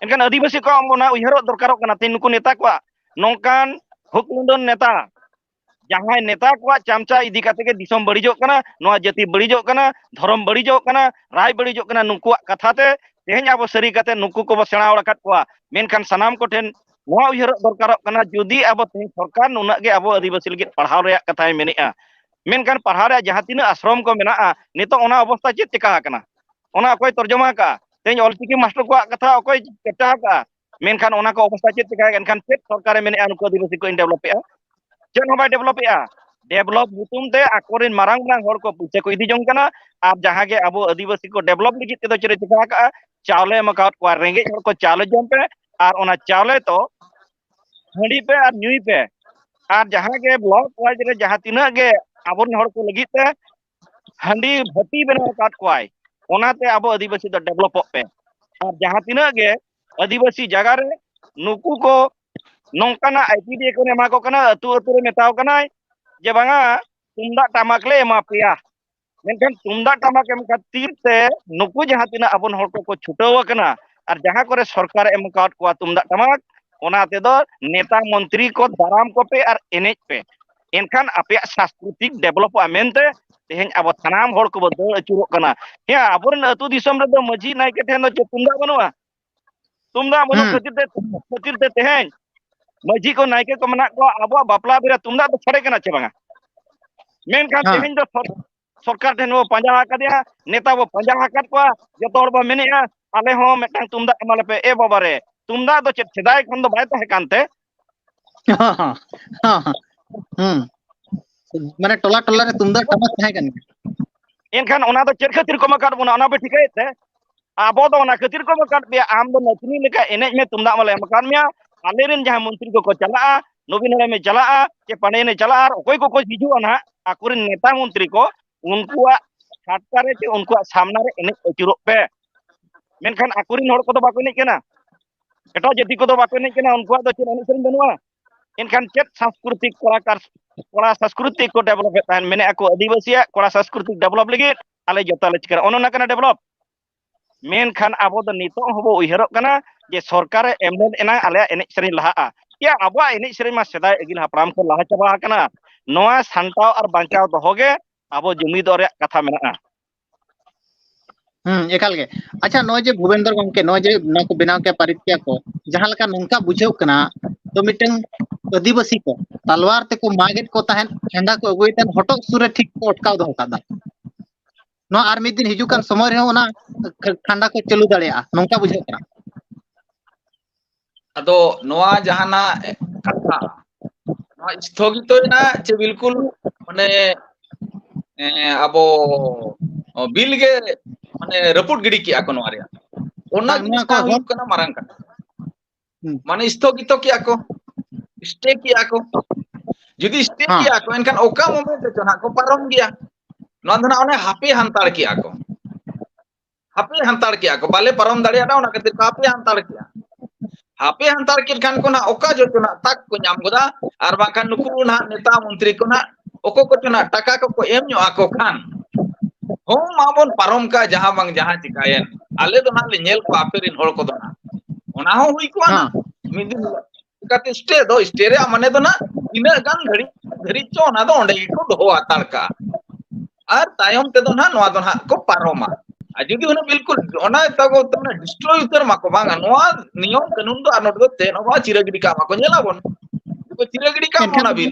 ᱮᱱᱠᱷᱟᱱ ᱟᱹᱫᱤᱵᱟᱹᱥᱤ ᱠᱚᱣᱟᱜ ᱚᱱᱟ ᱩᱭᱦᱟᱹᱨᱚᱜ ᱫᱚᱨᱠᱟᱨᱚᱜ ᱠᱟᱱᱟ, ᱛᱮᱦᱮᱧ ᱱᱩᱠᱩ ᱱᱮᱛᱟ ᱠᱚᱣᱟᱜ ᱱᱚᱝᱠᱟᱱ ᱦᱩᱠ ᱞᱩᱸᱰᱚᱱ ᱱᱮᱛᱟ, ᱡᱟᱦᱟᱸᱭ ᱱᱮᱛᱟ ᱠᱚᱣᱟᱜ ᱪᱟᱢᱪᱟ ᱤᱫᱤ ᱠᱟᱛᱮ ᱜᱮ ᱫᱤᱥᱚᱢ ᱵᱟᱹᱲᱤᱡᱚᱜ ᱠᱟᱱᱟ, ᱱᱚᱣᱟ ᱡᱟᱹᱛᱤ ᱵᱟᱹᱲᱤᱡᱚᱜ ᱠᱟᱱᱟ, ᱫᱷᱚᱨᱚᱢ ᱵᱟᱹᱲᱤᱡᱚᱜ ᱠᱟᱱᱟ, ᱨᱟᱭ ᱵᱟᱹᱲᱤᱡᱚᱜ ᱠᱟᱱᱟ, ᱱᱩᱠᱩᱣᱟᱜ ᱠᱟᱛᱷᱟ ᱛᱮ ᱛᱮᱦᱮᱧ ᱟᱵᱚ ᱥᱟᱹᱨᱤ ᱠᱟᱛᱮ ᱱᱩᱠᱩ ᱠᱚᱵᱚ ᱥᱮᱬᱟ ᱟᱠᱟᱫ ᱠᱚᱣᱟ᱾ ᱢᱮᱱᱠᱷᱟᱱ ᱥᱟᱱᱟᱢ ᱠᱚᱴᱷᱮᱱ ᱱᱚᱣᱟ ᱩᱭᱦᱟᱹᱨᱚᱜ ᱫᱚᱨᱠᱟᱨᱚᱜ ᱠᱟᱱᱟ, ᱡᱩᱫᱤ ᱟᱵᱚ ᱛᱮᱦᱮᱧ ᱥᱚᱨᱠᱟᱨ ᱱᱩᱱᱟᱹᱜ ᱜᱮ ᱟᱵᱚ ᱟᱹᱫᱤᱵᱟᱹᱥᱤ ᱞᱟᱹᱜᱤᱫ ᱯᱟᱲᱦᱟᱣ ᱨᱮᱭᱟᱜ ᱠᱟᱛᱷᱟᱭ ᱢᱮᱱᱮᱫᱼᱟ, ᱢᱮᱱᱠᱷᱟᱱ ᱯᱟᱲᱦᱟᱣ ᱨᱮᱭᱟᱜ ᱡᱟᱦᱟᱸ ᱛᱤᱱᱟᱹᱜ ᱟᱥᱨᱚᱢ ᱠᱚ ᱢᱮᱱᱟᱜᱼᱟ, ᱱᱤᱛᱚᱜ ᱚᱱᱟ ᱚᱵᱚᱥᱛᱟ ᱪᱮᱫ ᱪᱮᱠᱟ ᱟᱠᱟᱱᱟ? ᱚᱱᱟ ᱚᱠᱚᱭ ᱛᱚᱨᱡᱚᱢᱟ ᱟᱠᱟᱫᱼᱟ? ᱛᱮᱦᱮᱧ ᱚᱞᱪᱤᱠᱤ ᱢᱟᱥᱴᱟᱨ ᱠᱚᱣᱟᱜ ᱠᱟᱛᱷᱟ ᱚᱠᱚᱭ ᱪᱮᱥᱴᱟ ᱟᱠᱟᱫᱼᱟ? ᱢᱮᱱᱠᱷᱟᱱ ᱚᱱᱟ ᱠᱚ ᱚᱵᱚᱥᱛᱟ ᱪᱮᱫ ᱪᱮᱠᱟ? ᱮᱱᱠᱷᱟᱱ ᱪᱮᱫ ᱥᱚᱨᱠᱟᱨᱮ ᱢᱮᱱᱮᱫᱼᱟ ᱱᱩᱠᱩ ᱟᱹᱫᱤᱵᱟᱹᱥᱤ ᱠᱚ ᱤᱧ ᱰᱮᱵᱷᱞᱚᱯᱮᱫᱼᱟ? ᱪᱮᱫ ᱦᱚᱸ ᱵᱟᱭ ᱰᱮᱵᱷᱞᱚᱯᱮᱫᱼᱟ᱾ ᱰᱮᱵᱷᱞᱚᱯ ᱧᱩᱛᱩᱢ ᱛᱮ ᱟᱠᱚᱨᱮᱱ ᱢᱟᱨᱟᱝ ᱢᱟᱨᱟᱝ ᱦᱚᱲ ᱠᱚ ᱯᱩᱭᱥᱟᱹ ᱠᱚ ᱤᱫᱤ ᱡᱚᱝ ᱠᱟᱱᱟ᱾ ᱟᱨ ᱡᱟᱦᱟᱸ ᱜᱮ ᱟᱵᱚ ᱟᱹᱫᱤᱵᱟᱹᱥᱤ ᱠᱚ ᱰᱮᱵᱷᱞᱚᱯ ᱞᱟᱹᱜᱤᱫ ᱛᱮᱫᱚ ᱪᱮᱫ ᱮ ᱪᱮᱠᱟ ᱟᱠᱟᱫᱼᱟ? ᱪᱟᱣᱞᱮ ᱮᱢ ᱟᱠᱟᱫ ᱠᱚᱣᱟ, ᱨᱮᱸᱜᱮᱡ ᱦᱚᱲ ᱠᱚ ᱪᱟᱣᱞᱮ ᱡᱚᱢ ᱯᱮ, ᱟᱨ ᱚᱱᱟ ᱪᱟᱣᱞᱮ ᱫᱚ ᱦᱟᱺᱰᱤ ᱯᱮ ᱟᱨ ᱧᱩᱭ ᱯᱮ᱾ ᱟᱨ ᱡᱟᱦᱟᱸ ᱜᱮ ᱵᱞᱚᱠ ᱣᱟᱭᱤᱡ ᱨᱮ ᱡᱟᱦᱟᱸ ᱛᱤᱱᱟᱹᱜ ᱜᱮ ᱟᱵᱚᱨᱮᱱ ᱦᱚᱲ ᱠᱚ ᱞᱟᱹᱜᱤᱫ ᱛᱮ ᱦᱟᱺᱰᱤ ᱵᱷᱟᱹᱴᱤ ᱵᱮᱱᱟᱣ ᱟᱠᱟᱫ ᱠᱚᱣᱟᱭ, ᱚᱱᱟᱛᱮ ᱟᱵᱚ ᱟᱹᱫᱤᱵᱟᱹᱥᱤ ᱫᱚ ᱰᱮᱵᱷᱞᱚᱯᱚᱜ ᱯᱮ᱾ ᱟᱨ ᱡᱟᱦᱟᱸ ᱛᱤᱱᱟᱹᱜ ᱜᱮ ᱟᱹᱫᱤᱵᱟᱹᱥᱤ ᱡᱟᱭᱜᱟ ᱨᱮ ᱱᱩᱠᱩ ᱠᱚ ᱱᱚᱝᱠᱟᱱᱟᱜ ᱟᱭᱰᱤᱭᱟ ᱠᱚ ᱮᱢᱟ ᱠᱚ ᱠᱟᱱᱟ, ᱟᱹᱛᱩ ᱟᱹᱛᱩ ᱨᱮ ᱢᱮᱛᱟᱣ ᱠᱟᱱᱟᱭ ᱡᱮ ᱵᱟᱝᱟ, ᱛᱩᱢᱫᱟᱜ ᱴᱟᱢᱟᱠ ᱞᱮ ᱮᱢᱟ ᱯᱮᱭᱟ᱾ ᱢᱮᱱᱠᱷᱟᱱ ᱛᱩᱢᱫᱟᱜ ᱴᱟᱢᱟᱠ ᱮᱢ ᱠᱷᱟᱹᱛᱤᱨ ᱛᱮ ᱱᱩᱠᱩ ᱡᱟᱦᱟᱸ ᱛᱤᱱᱟᱹᱜ ᱟᱵᱚᱱ ᱦᱚᱲ ᱠᱚᱠᱚ ᱪᱷᱩᱴᱟᱹᱣ ᱟᱠᱟᱱᱟ, ᱟᱨ ᱡᱟᱦᱟᱸ ᱠᱚᱨᱮ ᱥᱚᱨᱠᱟᱨᱮ ᱮᱢ ᱟᱠᱟᱫ ᱠᱚᱣᱟ ᱛᱩᱢᱫᱟᱜ ᱴᱟᱢᱟᱠ, ᱚᱱᱟ ᱛᱮᱫᱚ ᱱᱮᱛᱟ ᱢᱚᱱᱛᱨᱤ ᱠᱚ ᱫᱟᱨᱟᱢ ᱠᱚᱯᱮ ᱟᱨ ᱮᱱᱮᱡ ᱯᱮ᱾ ᱮᱱᱠᱷᱟᱱ ᱟᱯᱮᱭᱟᱜ ᱥᱟᱝᱥᱠᱨᱤᱛᱤᱠ ᱰᱮᱵᱷᱞᱚᱯᱚᱜᱼᱟ ᱢᱮᱱᱛᱮ ᱛᱮᱦᱮᱧ ᱟᱵᱚ ᱥᱟᱱᱟᱢ ᱦᱚᱲ ᱠᱚᱵᱚ ᱫᱟᱹᱲ ᱟᱹᱪᱩᱨᱚᱜ ᱠᱟᱱᱟ᱾ ᱦᱮᱸ, ᱟᱵᱚᱨᱮᱱ ᱟᱹᱛᱩ ᱫᱤᱥᱚᱢ ᱨᱮᱫᱚ ᱢᱟᱹᱡᱷᱤ ᱱᱟᱭᱠᱮ ᱴᱷᱮᱱ ᱫᱚ ᱪᱮᱫ ᱛᱩᱢᱫᱟᱜ ᱵᱟᱹᱱᱩᱜᱼᱟ? ᱛᱩᱢᱫᱟᱜ ᱵᱟᱹᱱᱩᱜ ᱦᱩᱸ᱾ ᱠᱷᱟᱹᱛᱤᱨ ᱛᱮ, ᱠᱷᱟᱹᱛᱤᱨ ᱛᱮ ᱛᱮᱦᱮᱧ ᱢᱟᱹᱡᱷᱤ ᱠᱚ ᱱᱟᱭᱠᱮ ᱠᱚ ᱢᱮᱱᱟᱜ ᱠᱚᱣᱟ, ᱟᱵᱚᱣᱟᱜ ᱵᱟᱯᱞᱟ ᱵᱤᱦᱟᱹ ᱛᱩᱢᱫᱟᱜ ᱫᱚ ᱥᱟᱰᱮ ᱠᱟᱱᱟ ᱪᱮ ᱵᱟᱝᱟ? ᱢᱮᱱᱠᱷᱟᱱ ᱦᱮᱸ᱾ ᱛᱮᱦᱮᱧ ᱫᱚ ᱥᱚᱨ-, ᱥᱚᱨᱠᱟᱨ ᱴᱷᱮᱱ ᱵᱚ ᱯᱟᱸᱡᱟ ᱟᱠᱟᱫᱮᱭᱟ, ᱱᱮᱛᱟ ᱵᱚ ᱯᱟᱸᱡᱟ ᱟᱠᱟᱫ ᱠᱚᱣᱟ, ᱡᱚᱛᱚ ᱦᱚᱲ ᱵᱚ ᱢᱮᱱᱮᱫᱼᱟ, ᱟᱞᱮ ᱦᱚᱸ ᱢᱤᱫᱴᱟᱝ ᱛᱩᱢᱫᱟᱜ ᱮᱢᱟ ᱞᱮᱯᱮ᱾ ᱮ ᱵᱟᱵᱟ ᱨᱮ, ᱛᱩᱢᱫᱟᱜ ᱫᱚ ᱪᱮᱫ ᱥᱮᱫᱟᱭ ᱠᱷᱚᱱ ᱫᱚ ᱵᱟᱭ ᱛᱟᱦᱮᱸ ᱠᱟᱱ ᱛᱮ? ᱦᱩᱸ᱾ ᱢᱟᱱᱮ ᱴᱚᱞᱟ ᱴᱚᱞᱟ ᱨᱮ ᱛᱩᱢᱫᱟᱜ ᱴᱟᱢᱟᱠ ᱛᱟᱦᱮᱸ ᱠᱟᱱ ᱜᱮᱭᱟ᱾ ᱮᱱᱠᱷᱟᱱ ᱚᱱᱟ ᱫᱚ ᱪᱮᱫ ᱠᱷᱟᱹᱛᱤᱨ ᱠᱚ ᱮᱢ ᱟᱠᱟᱫ ᱵᱚᱱᱟ, ᱚᱱᱟ ᱵᱚ ᱴᱷᱤᱠᱟᱹᱭᱮᱫ ᱛᱮ? ᱟᱵᱚ ᱫᱚ ᱚᱱᱟ ᱠᱷᱟᱹᱛᱤᱨ ᱠᱚ ᱮᱢ ᱟᱠᱟᱫ ᱯᱮᱭᱟ, ᱟᱢ ᱫᱚ ᱱᱟᱪᱱᱤ ᱞᱮᱠᱟ ᱮᱱᱮᱡ ᱢᱮ, ᱛᱩᱢᱫᱟᱜ ᱢᱟᱞᱮ ᱮᱢ ᱟᱠᱟᱫ ᱢᱮᱭᱟ᱾ ᱟᱞᱮᱨᱮᱱ ᱡᱟᱦᱟᱸ ᱢᱚᱱᱛᱨᱤ ᱠᱚᱠᱚ ᱪᱟᱞᱟᱜᱼᱟ, ᱱᱚᱵᱤᱱ ᱦᱮᱲᱮᱢᱮ ᱪᱟᱞᱟᱜᱼᱟ, ᱪᱮ ᱯᱟᱸᱰᱮᱭᱮᱱᱮ ᱪᱟᱞᱟᱜᱼᱟ, ᱟᱨ ᱚᱠᱚᱭ ᱠᱚᱠᱚ ᱦᱤᱡᱩᱜᱼᱟ ᱱᱟᱦᱟᱜ, ᱟᱠᱚᱨᱮᱱ ᱱᱮᱛᱟ ᱢᱚᱱᱛᱨᱤ ᱠᱚ, ᱩᱱᱠᱩᱣᱟᱜ ᱪᱷᱟᱴᱠᱟ ᱨᱮ ᱪᱮ ᱩᱱᱠᱩᱣᱟᱜ ᱥᱟᱢᱱᱟ ᱨᱮ ᱮᱱᱮᱡ ᱟᱹᱪᱩᱨᱚᱜ ᱯᱮ᱾ ᱢᱮᱱᱠᱷᱟᱱ ᱟᱠᱚᱨᱮᱱ ᱦᱚᱲ ᱠᱚᱫᱚ ᱵᱟᱠᱚ ᱮᱱᱮᱡ ᱠᱟᱱᱟ᱾ ᱮᱴᱟᱜ ᱡᱟᱹᱛᱤ ᱠᱚᱫᱚ ᱵᱟᱠᱚ ᱮᱱᱮᱡ ᱠᱟᱱᱟ, ᱩᱱᱠᱩᱣᱟᱜ ᱫᱚ ᱪᱮᱫ ᱮᱱᱮᱡ ᱥᱮᱨᱮᱧ ᱵᱟᱹᱱᱩᱜᱼᱟ᱾ ᱮᱱᱠᱷᱟᱱ ᱪᱮᱫ ᱥᱟᱝᱥᱠᱨᱤᱛᱤᱠ ᱠᱚᱲᱟ ᱠᱟᱨ-, ᱠᱚᱲᱟ ᱥᱟᱝᱥᱠᱨᱤᱛᱤᱠ ᱠᱚ ᱰᱮᱵᱷᱞᱚᱯ ᱮᱫ ᱛᱟᱦᱮᱱ? ᱢᱮᱱᱮᱫ ᱟᱠᱚ ᱟᱹᱫᱤᱵᱟᱹᱥᱤᱭᱟᱜ ᱠᱚᱲᱟ ᱥᱟᱝᱥᱠᱨᱤᱛᱤᱠ ᱰᱮᱵᱷᱞᱚᱯ ᱞᱟᱹᱜᱤᱫ ᱟᱞᱮ ᱡᱚᱛᱚ ᱞᱮ ᱪᱤᱠᱟᱹᱭᱟ, ᱚᱱᱮ ᱚᱱᱟ ᱠᱟᱱᱟ ᱰᱮᱵᱷᱞᱚᱯ᱾ ᱢᱮᱱᱠᱷᱟᱱ ᱟᱵᱚ ᱫᱚ ᱱᱤᱛᱚᱜ ᱦᱚᱸᱵᱚ ᱩᱭᱦᱟᱹᱨᱚᱜ ᱠᱟᱱᱟ ᱡᱮ ᱥᱚᱨᱠᱟᱨᱮ ᱮᱢ ᱞᱮᱫ ᱮᱱᱟᱝ ᱟᱞᱮᱭᱟᱜ ᱮᱱᱮᱡ ᱥᱮᱨᱮᱧ ᱞᱟᱦᱟᱜᱼᱟ᱾ ᱭᱟ, ᱟᱵᱚᱣᱟᱜ ᱮᱱᱮᱡ ᱥᱮᱨᱮᱧ ᱢᱟ ᱥᱮᱫᱟᱭ ᱟᱹᱜᱤᱞ ᱦᱟᱯᱲᱟᱢ ᱠᱚ ᱞᱟᱦᱟ ᱪᱟᱵᱟ ᱟᱠᱟᱱᱟ᱾ ᱱᱚᱣᱟ ᱥᱟᱱᱛᱟᱣ ᱟᱨ ᱵᱟᱧᱪᱟᱣ ᱫᱚᱦᱚ ᱜᱮ ᱟᱵᱚ ᱡᱩᱢᱤᱫᱚᱜ ᱨᱮᱭᱟᱜ ᱠᱟᱛᱷᱟ ᱢᱮᱱᱟᱜᱼᱟ᱾ ᱦᱩᱸ, ᱮᱠᱟᱞ ᱜᱮ᱾ ᱟᱪᱪᱷᱟ, ᱱᱚᱜᱼᱚᱭ ᱡᱮ ᱵᱷᱩᱵᱮᱱᱫᱚᱨ ᱜᱚᱢᱠᱮ ᱱᱚᱜᱼᱚᱭ ᱡᱮ ᱱᱚᱣᱟ ᱠᱚ ᱵᱮᱱᱟᱣ ᱠᱮᱭᱟ, ᱯᱟᱹᱨᱤᱥ ᱠᱮᱭᱟ ᱠᱚ, ᱡᱟᱦᱟᱸ ᱞᱮᱠᱟ ᱱᱚᱝᱠᱟ ᱵᱩᱡᱷᱟᱹᱜ ᱠᱟᱱᱟ, ᱛᱚ ᱢᱤᱫᱴᱟᱝ ᱟᱹᱫᱤᱵᱟᱹᱥᱤ ᱠᱚ ᱛᱟᱞᱣᱟᱨ ᱛᱮᱠᱚ ᱢᱟᱜᱮᱫ ᱠᱚ ᱛᱟᱦᱮᱸᱫ, ᱠᱷᱟᱸᱰᱟ ᱠᱚ ᱟᱹᱜᱩᱭᱮᱫ ᱛᱟᱦᱮᱸᱫ, ᱦᱚᱴᱚᱜ ᱥᱩᱨ ᱨᱮ ᱴᱷᱤᱠ ᱠᱚ ᱟᱴᱠᱟᱣ ᱫᱚᱦᱚ ᱠᱟᱫᱟ᱾ ᱱᱚᱣᱟ ᱟᱨ ᱢᱤᱫ ᱫᱤᱱ ᱦᱤᱡᱩᱜ ᱠᱟᱱ ᱥᱚᱢᱚᱭ ᱨᱮᱦᱚᱸ ᱚᱱᱟ ᱠᱷᱟᱸᱰᱟ ᱠᱚ ᱪᱟᱹᱞᱩ ᱫᱟᱲᱮᱭᱟᱜᱼᱟ, ᱱᱚᱝᱠᱟ ᱵᱩᱡᱷᱟᱹᱜ ᱠᱟᱱᱟ᱾ ᱟᱫᱚ ᱱᱚᱣᱟ ᱡᱟᱦᱟᱱᱟᱜ ᱠᱟᱛᱷᱟ, ᱱᱚᱣᱟ ᱥᱛᱷᱚᱜᱤᱛᱚᱭᱮᱱᱟ ᱪᱮ ᱵᱤᱞᱠᱩᱞ ᱢᱟᱱᱮ, ᱮᱸ, ᱟᱵᱚ ᱵᱤᱞ ᱜᱮ ᱢᱟᱱᱮ ᱨᱟᱹᱯᱩᱫ ᱜᱤᱰᱤ ᱠᱮᱜᱼᱟ ᱠᱚ ᱱᱚᱣᱟ ᱨᱮᱭᱟᱜ, ᱚᱱᱟ ᱵᱟᱝ, ᱱᱚᱣᱟ ᱡᱤᱱᱤᱥ ᱠᱚ ᱴᱟᱜ ᱦᱚᱲ ᱦᱩᱭᱩᱜ ᱠᱟᱱᱟ ᱢᱟᱨᱟᱝ ᱠᱟᱛᱷᱟ᱾ ᱦᱩᱸ᱾ ᱢᱟᱱᱮ ᱥᱛᱷᱚᱜᱤᱛᱚ ᱠᱮᱜᱼᱟ ᱠᱚ, ᱥᱴᱮ ᱠᱮᱜᱼᱟ ᱠᱚ᱾ ᱡᱩᱫᱤ ᱥᱴᱮ ᱦᱮᱸ᱾ ᱠᱮᱜᱼᱟ ᱠᱚ, ᱮᱱᱠᱷᱟᱱ ᱚᱠᱟ ᱢᱚᱢᱮᱱᱴ ᱨᱮᱪᱚ ᱱᱟᱦᱟᱜ ᱠᱚ ᱯᱟᱨᱚᱢ ᱜᱮᱭᱟ᱾ ᱱᱚᱣᱟ ᱫᱚ ᱱᱟᱦᱟᱜ ᱚᱱᱮ ᱦᱟᱯᱮ ᱦᱟᱱᱛᱟᱲ ᱠᱮᱜᱼᱟ ᱠᱚ, ᱦᱟᱯᱮ ᱦᱟᱱᱛᱟᱲ ᱠᱮᱜᱼᱟ ᱠᱚ, ᱵᱟᱞᱮ ᱯᱟᱨᱚᱢ ᱫᱟᱲᱮᱭᱟᱫᱟ, ᱚᱱᱟ ᱠᱷᱟᱹᱛᱤᱨ ᱠᱚ ᱦᱟᱯᱮ ᱦᱟᱱᱛᱟᱲ ᱠᱮᱜᱼᱟ᱾ ᱦᱟᱯᱮ ᱦᱟᱱᱛᱟᱲ ᱠᱮᱫ ᱠᱷᱟᱱ ᱠᱚ ᱱᱟᱦᱟᱜ ᱚᱠᱟ ᱡᱚᱦᱚᱜ ᱪᱚ ᱱᱟᱦᱟᱜ ᱛᱟᱠ ᱠᱚ ᱧᱟᱢ ᱜᱚᱫᱟ, ᱟᱨ ᱵᱟᱝᱠᱷᱟᱱ ᱱᱩᱠᱩ ᱱᱟᱦᱟᱜ ᱱᱮᱛᱟ ᱢᱚᱱᱛᱨᱤ ᱠᱚ ᱱᱟᱦᱟᱜ ᱚᱠᱚᱭ ᱠᱚᱪᱚ ᱱᱟᱦᱟᱜ ᱴᱟᱠᱟ ᱠᱚᱠᱚ ᱮᱢ ᱧᱚᱜ ᱟᱠᱚ ᱠᱷᱟᱱ, ᱦᱚᱸ ᱢᱟᱵᱚᱱ ᱯᱟᱨᱚᱢ ᱠᱟᱜ, ᱡᱟᱦᱟᱸ ᱵᱟᱝ ᱡᱟᱦᱟᱸ ᱪᱤᱠᱟᱭᱮᱱ, ᱟᱞᱮ ᱫᱚ ᱱᱟᱦᱟᱜ ᱞᱮ ᱧᱮᱞ ᱠᱚᱣᱟ ᱟᱯᱮ ᱨᱮᱱ ᱦᱚᱲ ᱠᱚᱫᱚ ᱱᱟᱦᱟᱜ᱾ ᱚᱱᱟ ᱦᱚᱸ ᱦᱩᱭ ᱠᱚᱜᱼᱟ ᱦᱮᱸ᱾ ᱱᱟᱦᱟᱜ ᱢᱤᱫ ᱫᱤᱱ ᱦᱤᱞᱳᱜ᱾ ᱪᱤᱠᱟᱛᱮ ᱥᱴᱮ ᱫᱚ, ᱥᱴᱮ ᱨᱮᱭᱟᱜ ᱢᱟᱱᱮ ᱫᱚ ᱱᱟᱦᱟᱜ ᱤᱱᱟᱹᱜ ᱜᱟᱱ ᱜᱷᱟᱹᱲᱤᱡ ᱫᱷᱟᱹᱨᱤᱡ ᱪᱚ ᱚᱱᱟ ᱫᱚ ᱚᱸᱰᱮ ᱜᱮᱠᱚ ᱫᱚᱦᱚ ᱦᱟᱛᱟᱲ ᱠᱟᱜᱼᱟ, ᱟᱨ ᱛᱟᱭᱚᱢ ᱛᱮᱫᱚ ᱱᱟᱦᱟᱜ ᱱᱚᱣᱟ ᱫᱚ ᱱᱟᱦᱟᱜ ᱠᱚ ᱯᱟᱨᱚᱢᱟ᱾ ᱟᱨ ᱡᱩᱫᱤ ᱚᱱᱟ ᱵᱤᱞᱠᱩᱞ ᱚᱱᱟ ᱛᱟᱠᱚ ᱛᱟᱨᱢᱟᱱᱮ ᱰᱤᱥᱴᱨᱚᱭ ᱩᱛᱟᱹᱨ ᱢᱟᱠᱚ, ᱵᱟᱝᱟ, ᱱᱚᱣᱟ ᱱᱤᱭᱚᱢ ᱠᱟᱹᱱᱩᱱ ᱫᱚ ᱟᱨ ᱱᱚᱰᱮ ᱫᱚ ᱪᱮᱫ ᱦᱚᱸ ᱵᱟᱝ, ᱪᱤᱨᱟᱹ ᱜᱤᱰᱤ ᱠᱟᱜ ᱢᱟᱠᱚ, ᱧᱮᱞᱟᱵᱚᱱ ᱩᱱᱠᱩ ᱪᱤᱨᱟᱹ ᱜᱤᱰᱤ ᱠᱟᱜ ᱢᱟ ᱮᱱᱠᱷᱟᱱ ᱚᱱᱟ ᱫᱚ ᱵᱤᱞ᱾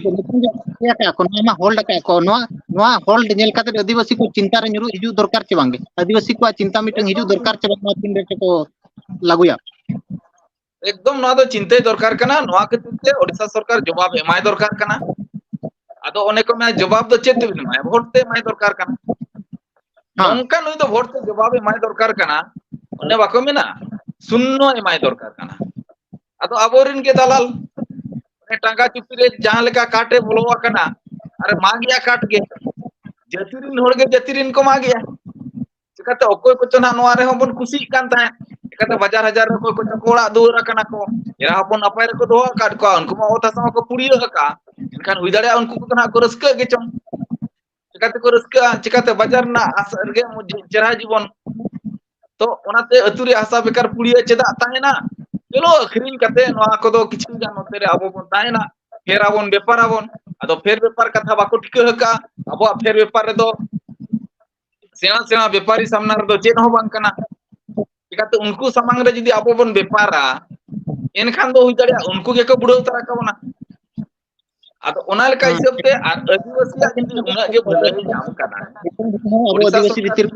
ᱤᱭᱟᱹ ᱠᱟᱜᱼᱟ ᱠᱚ, ᱱᱚᱣᱟ ᱢᱟ ᱦᱳᱞᱰ ᱠᱟᱜᱼᱟ ᱠᱚ, ᱱᱚᱣᱟ, ᱱᱚᱣᱟ ᱦᱳᱞᱰ ᱧᱮᱞ ᱠᱟᱛᱮ ᱟᱹᱫᱤᱵᱟᱹᱥᱤ ᱠᱚ ᱪᱤᱱᱛᱟ ᱨᱮ ᱧᱩᱨᱩ ᱦᱤᱡᱩᱜ ᱫᱚᱨᱠᱟᱨ ᱪᱮ ᱵᱟᱝᱜᱮ? ᱟᱹᱫᱤᱵᱟᱹᱥᱤ ᱠᱚᱣᱟᱜ ᱪᱤᱱᱛᱟ ᱢᱤᱫᱴᱟᱝ ᱦᱤᱡᱩᱜ ᱮᱠᱫᱚᱢ ᱫᱚᱨᱠᱟᱨ ᱪᱮ ᱵᱟᱝ, ᱱᱚᱣᱟ ᱛᱤᱱ ᱨᱮ ᱪᱚ ᱠᱚ ᱞᱟᱹᱜᱩᱭᱟ? ᱮᱠᱫᱚᱢ ᱱᱚᱣᱟ ᱫᱚ ᱪᱤᱱᱛᱟᱹᱭ ᱫᱚᱨᱠᱟᱨ ᱠᱟᱱᱟ᱾ ᱱᱚᱣᱟ ᱠᱷᱟᱹᱛᱤᱨ ᱛᱮ ᱳᱰᱤᱥᱟ ᱥᱚᱨᱠᱟᱨ ᱡᱚᱵᱟᱵ ᱮᱢᱟᱭ ᱫᱚᱨᱠᱟᱨ ᱠᱟᱱᱟ᱾ ᱟᱫᱚ ᱚᱱᱮ ᱠᱚ ᱢᱮᱱᱟ, ᱡᱚᱵᱟᱵ ᱫᱚ ᱪᱮᱫ ᱛᱮᱵᱤᱱ ᱮᱢᱟᱭᱟ? ᱵᱷᱳᱴ ᱛᱮ ᱮᱢᱟᱭ ᱫᱚᱨᱠᱟᱨ ᱠᱟᱱᱟ᱾ ᱦᱮᱸ᱾ ᱱᱚᱝᱠᱟ ᱱᱩᱭ ᱫᱚ ᱵᱷᱳᱴ ᱛᱮ ᱡᱚᱵᱟᱵ ᱮᱢᱟᱭ ᱫᱚᱨᱠᱟᱨ ᱠᱟᱱᱟ᱾ ᱚᱱᱮ ᱵᱟᱠᱚ ᱢᱮᱱᱟ, ᱥᱩᱱᱱᱚ ᱮᱢᱟᱭ ᱫᱚᱨᱠᱟᱨ ᱠᱟᱱᱟ᱾ ᱟᱫᱚ ᱟᱵᱚᱨᱮᱱ ᱜᱮ ᱫᱟᱞᱟᱞ, ᱚᱱᱮ ᱴᱟᱸᱜᱟ ᱪᱩᱯᱤ ᱨᱮ ᱡᱟᱦᱟᱸ ᱞᱮᱠᱟ ᱠᱟᱴ ᱮ ᱵᱚᱞᱚ ᱟᱠᱟᱱᱟ, ᱟᱨ ᱢᱟᱜᱮᱜᱼᱟ ᱠᱟᱴ ᱜᱮ, ᱡᱟᱹᱛᱤ ᱨᱮᱱ ᱦᱚᱲ ᱜᱮ ᱡᱟᱹᱛᱤ ᱨᱮᱱ ᱠᱚ ᱢᱟᱜᱮᱜᱼᱟ᱾ ᱪᱤᱠᱟᱹᱛᱮ ᱚᱠᱚᱭ ᱠᱚᱪᱚ ᱱᱟᱜ ᱱᱚᱣᱟ ᱨᱮᱦᱚᱸ ᱵᱚᱱ ᱠᱩᱥᱤᱜ ᱠᱟᱱ ᱛᱟᱦᱮᱸᱫ, ᱪᱤᱠᱟᱹᱛᱮ ᱵᱟᱡᱟᱨ ᱦᱟᱡᱟᱨ ᱨᱮ ᱚᱠᱚᱭ ᱠᱚᱪᱚ ᱠᱚ ᱚᱲᱟᱜ ᱫᱩᱣᱟᱹᱨ ᱟᱠᱟᱱᱟ ᱠᱚ, ᱮᱨᱟ ᱦᱚᱯᱚᱱ ᱱᱟᱯᱟᱭ ᱨᱮᱠᱚ ᱫᱚᱦᱚ ᱟᱠᱟᱫ ᱠᱚᱣᱟ, ᱩᱱᱠᱩ ᱢᱟ ᱚᱛ ᱦᱟᱥᱟ ᱢᱟᱠᱚ ᱯᱩᱲᱤᱭᱟᱹ ᱟᱠᱟᱫᱼᱟ᱾ ᱮᱱᱠᱷᱟᱱ ᱦᱩᱭ ᱫᱟᱲᱮᱭᱟᱜᱼᱟ ᱩᱱᱠᱩ ᱠᱚᱫᱚ ᱱᱟᱦᱟᱜ ᱠᱚ ᱨᱟᱹᱥᱠᱟᱹᱜ ᱜᱮ ᱪᱚᱝ᱾ ᱪᱤᱠᱟᱹ ᱛᱮᱠᱚ ᱨᱟᱹᱥᱠᱟᱹᱜᱼᱟ? ᱪᱤᱠᱟᱹᱛᱮ ᱵᱟᱡᱟᱨ ᱨᱮᱱᱟᱜ ᱦᱟᱥᱟ ᱨᱮᱜᱮ ᱪᱮᱦᱨᱟ ᱡᱤᱵᱚᱱ? ᱛᱚ ᱚᱱᱟᱛᱮ ᱟᱹᱛᱩ ᱨᱮ ᱦᱟᱥᱟ ᱵᱮᱠᱟᱨ ᱯᱩᱲᱤᱭᱟᱹ ᱪᱮᱫᱟᱜ ᱛᱟᱦᱮᱱᱟ? ᱪᱚᱞᱚ ᱟᱹᱠᱷᱨᱤᱧ ᱠᱟᱛᱮ ᱱᱚᱣᱟ ᱠᱚᱫᱚ ᱠᱤᱪᱷᱩ ᱜᱟᱱ ᱱᱚᱛᱮ ᱨᱮ ᱟᱵᱚ ᱵᱚᱱ ᱛᱟᱦᱮᱱᱟ, ᱯᱷᱮᱨ ᱟᱵᱚᱱ ᱵᱮᱯᱟᱨ ᱟᱵᱚᱱ᱾ ᱟᱫᱚ ᱯᱷᱮᱨ ᱵᱮᱯᱟᱨ ᱠᱟᱛᱷᱟ ᱵᱟᱠᱚ ᱴᱷᱤᱠᱟᱹ ᱟᱠᱟᱫᱼᱟ᱾ ᱟᱵᱚᱣᱟᱜ ᱯᱷᱮᱨ ᱵᱮᱯᱟᱨ ᱨᱮᱫᱚ ᱥᱮᱬᱟ ᱥᱮᱬᱟ ᱵᱮᱯᱟᱨᱤ ᱥᱟᱢᱱᱟ ᱨᱮᱫᱚ ᱪᱮᱫ ᱦᱚᱸ ᱵᱟᱝ ᱠᱟᱱᱟ᱾ ᱪᱤᱠᱟᱹᱛᱮ ᱩᱱᱠᱩ ᱥᱟᱢᱟᱝ ᱨᱮ ᱡᱩᱫᱤ ᱟᱵᱚ ᱵᱚᱱ ᱵᱮᱯᱟᱨᱟ, ᱮᱱᱠᱷᱟᱱ ᱫᱚ ᱦᱩᱭ ᱫᱟᱲᱮᱭᱟᱜᱼᱟ ᱩᱱᱠᱩ ᱜᱮᱠᱚ ᱵᱩᱰᱟᱹᱣ ᱛᱟᱨᱟ ᱠᱟᱵᱚᱱᱟ᱾ ᱟᱫᱚ ᱚᱱᱟ ᱞᱮᱠᱟ ᱦᱤᱥᱟᱹᱵ ᱛᱮ ᱟᱨ ᱟᱹᱫᱤᱵᱟᱹᱥᱤᱭᱟᱜ ᱡᱩᱫᱤ ᱩᱱᱟᱹᱜ ᱜᱮ ᱵᱷᱟᱹᱞᱟᱹᱭ ᱧᱟᱢ ᱠᱟᱱᱟ, ᱟᱵᱚ ᱟᱹᱫᱤᱵᱟᱹᱥᱤ ᱵᱷᱤᱛᱤᱨ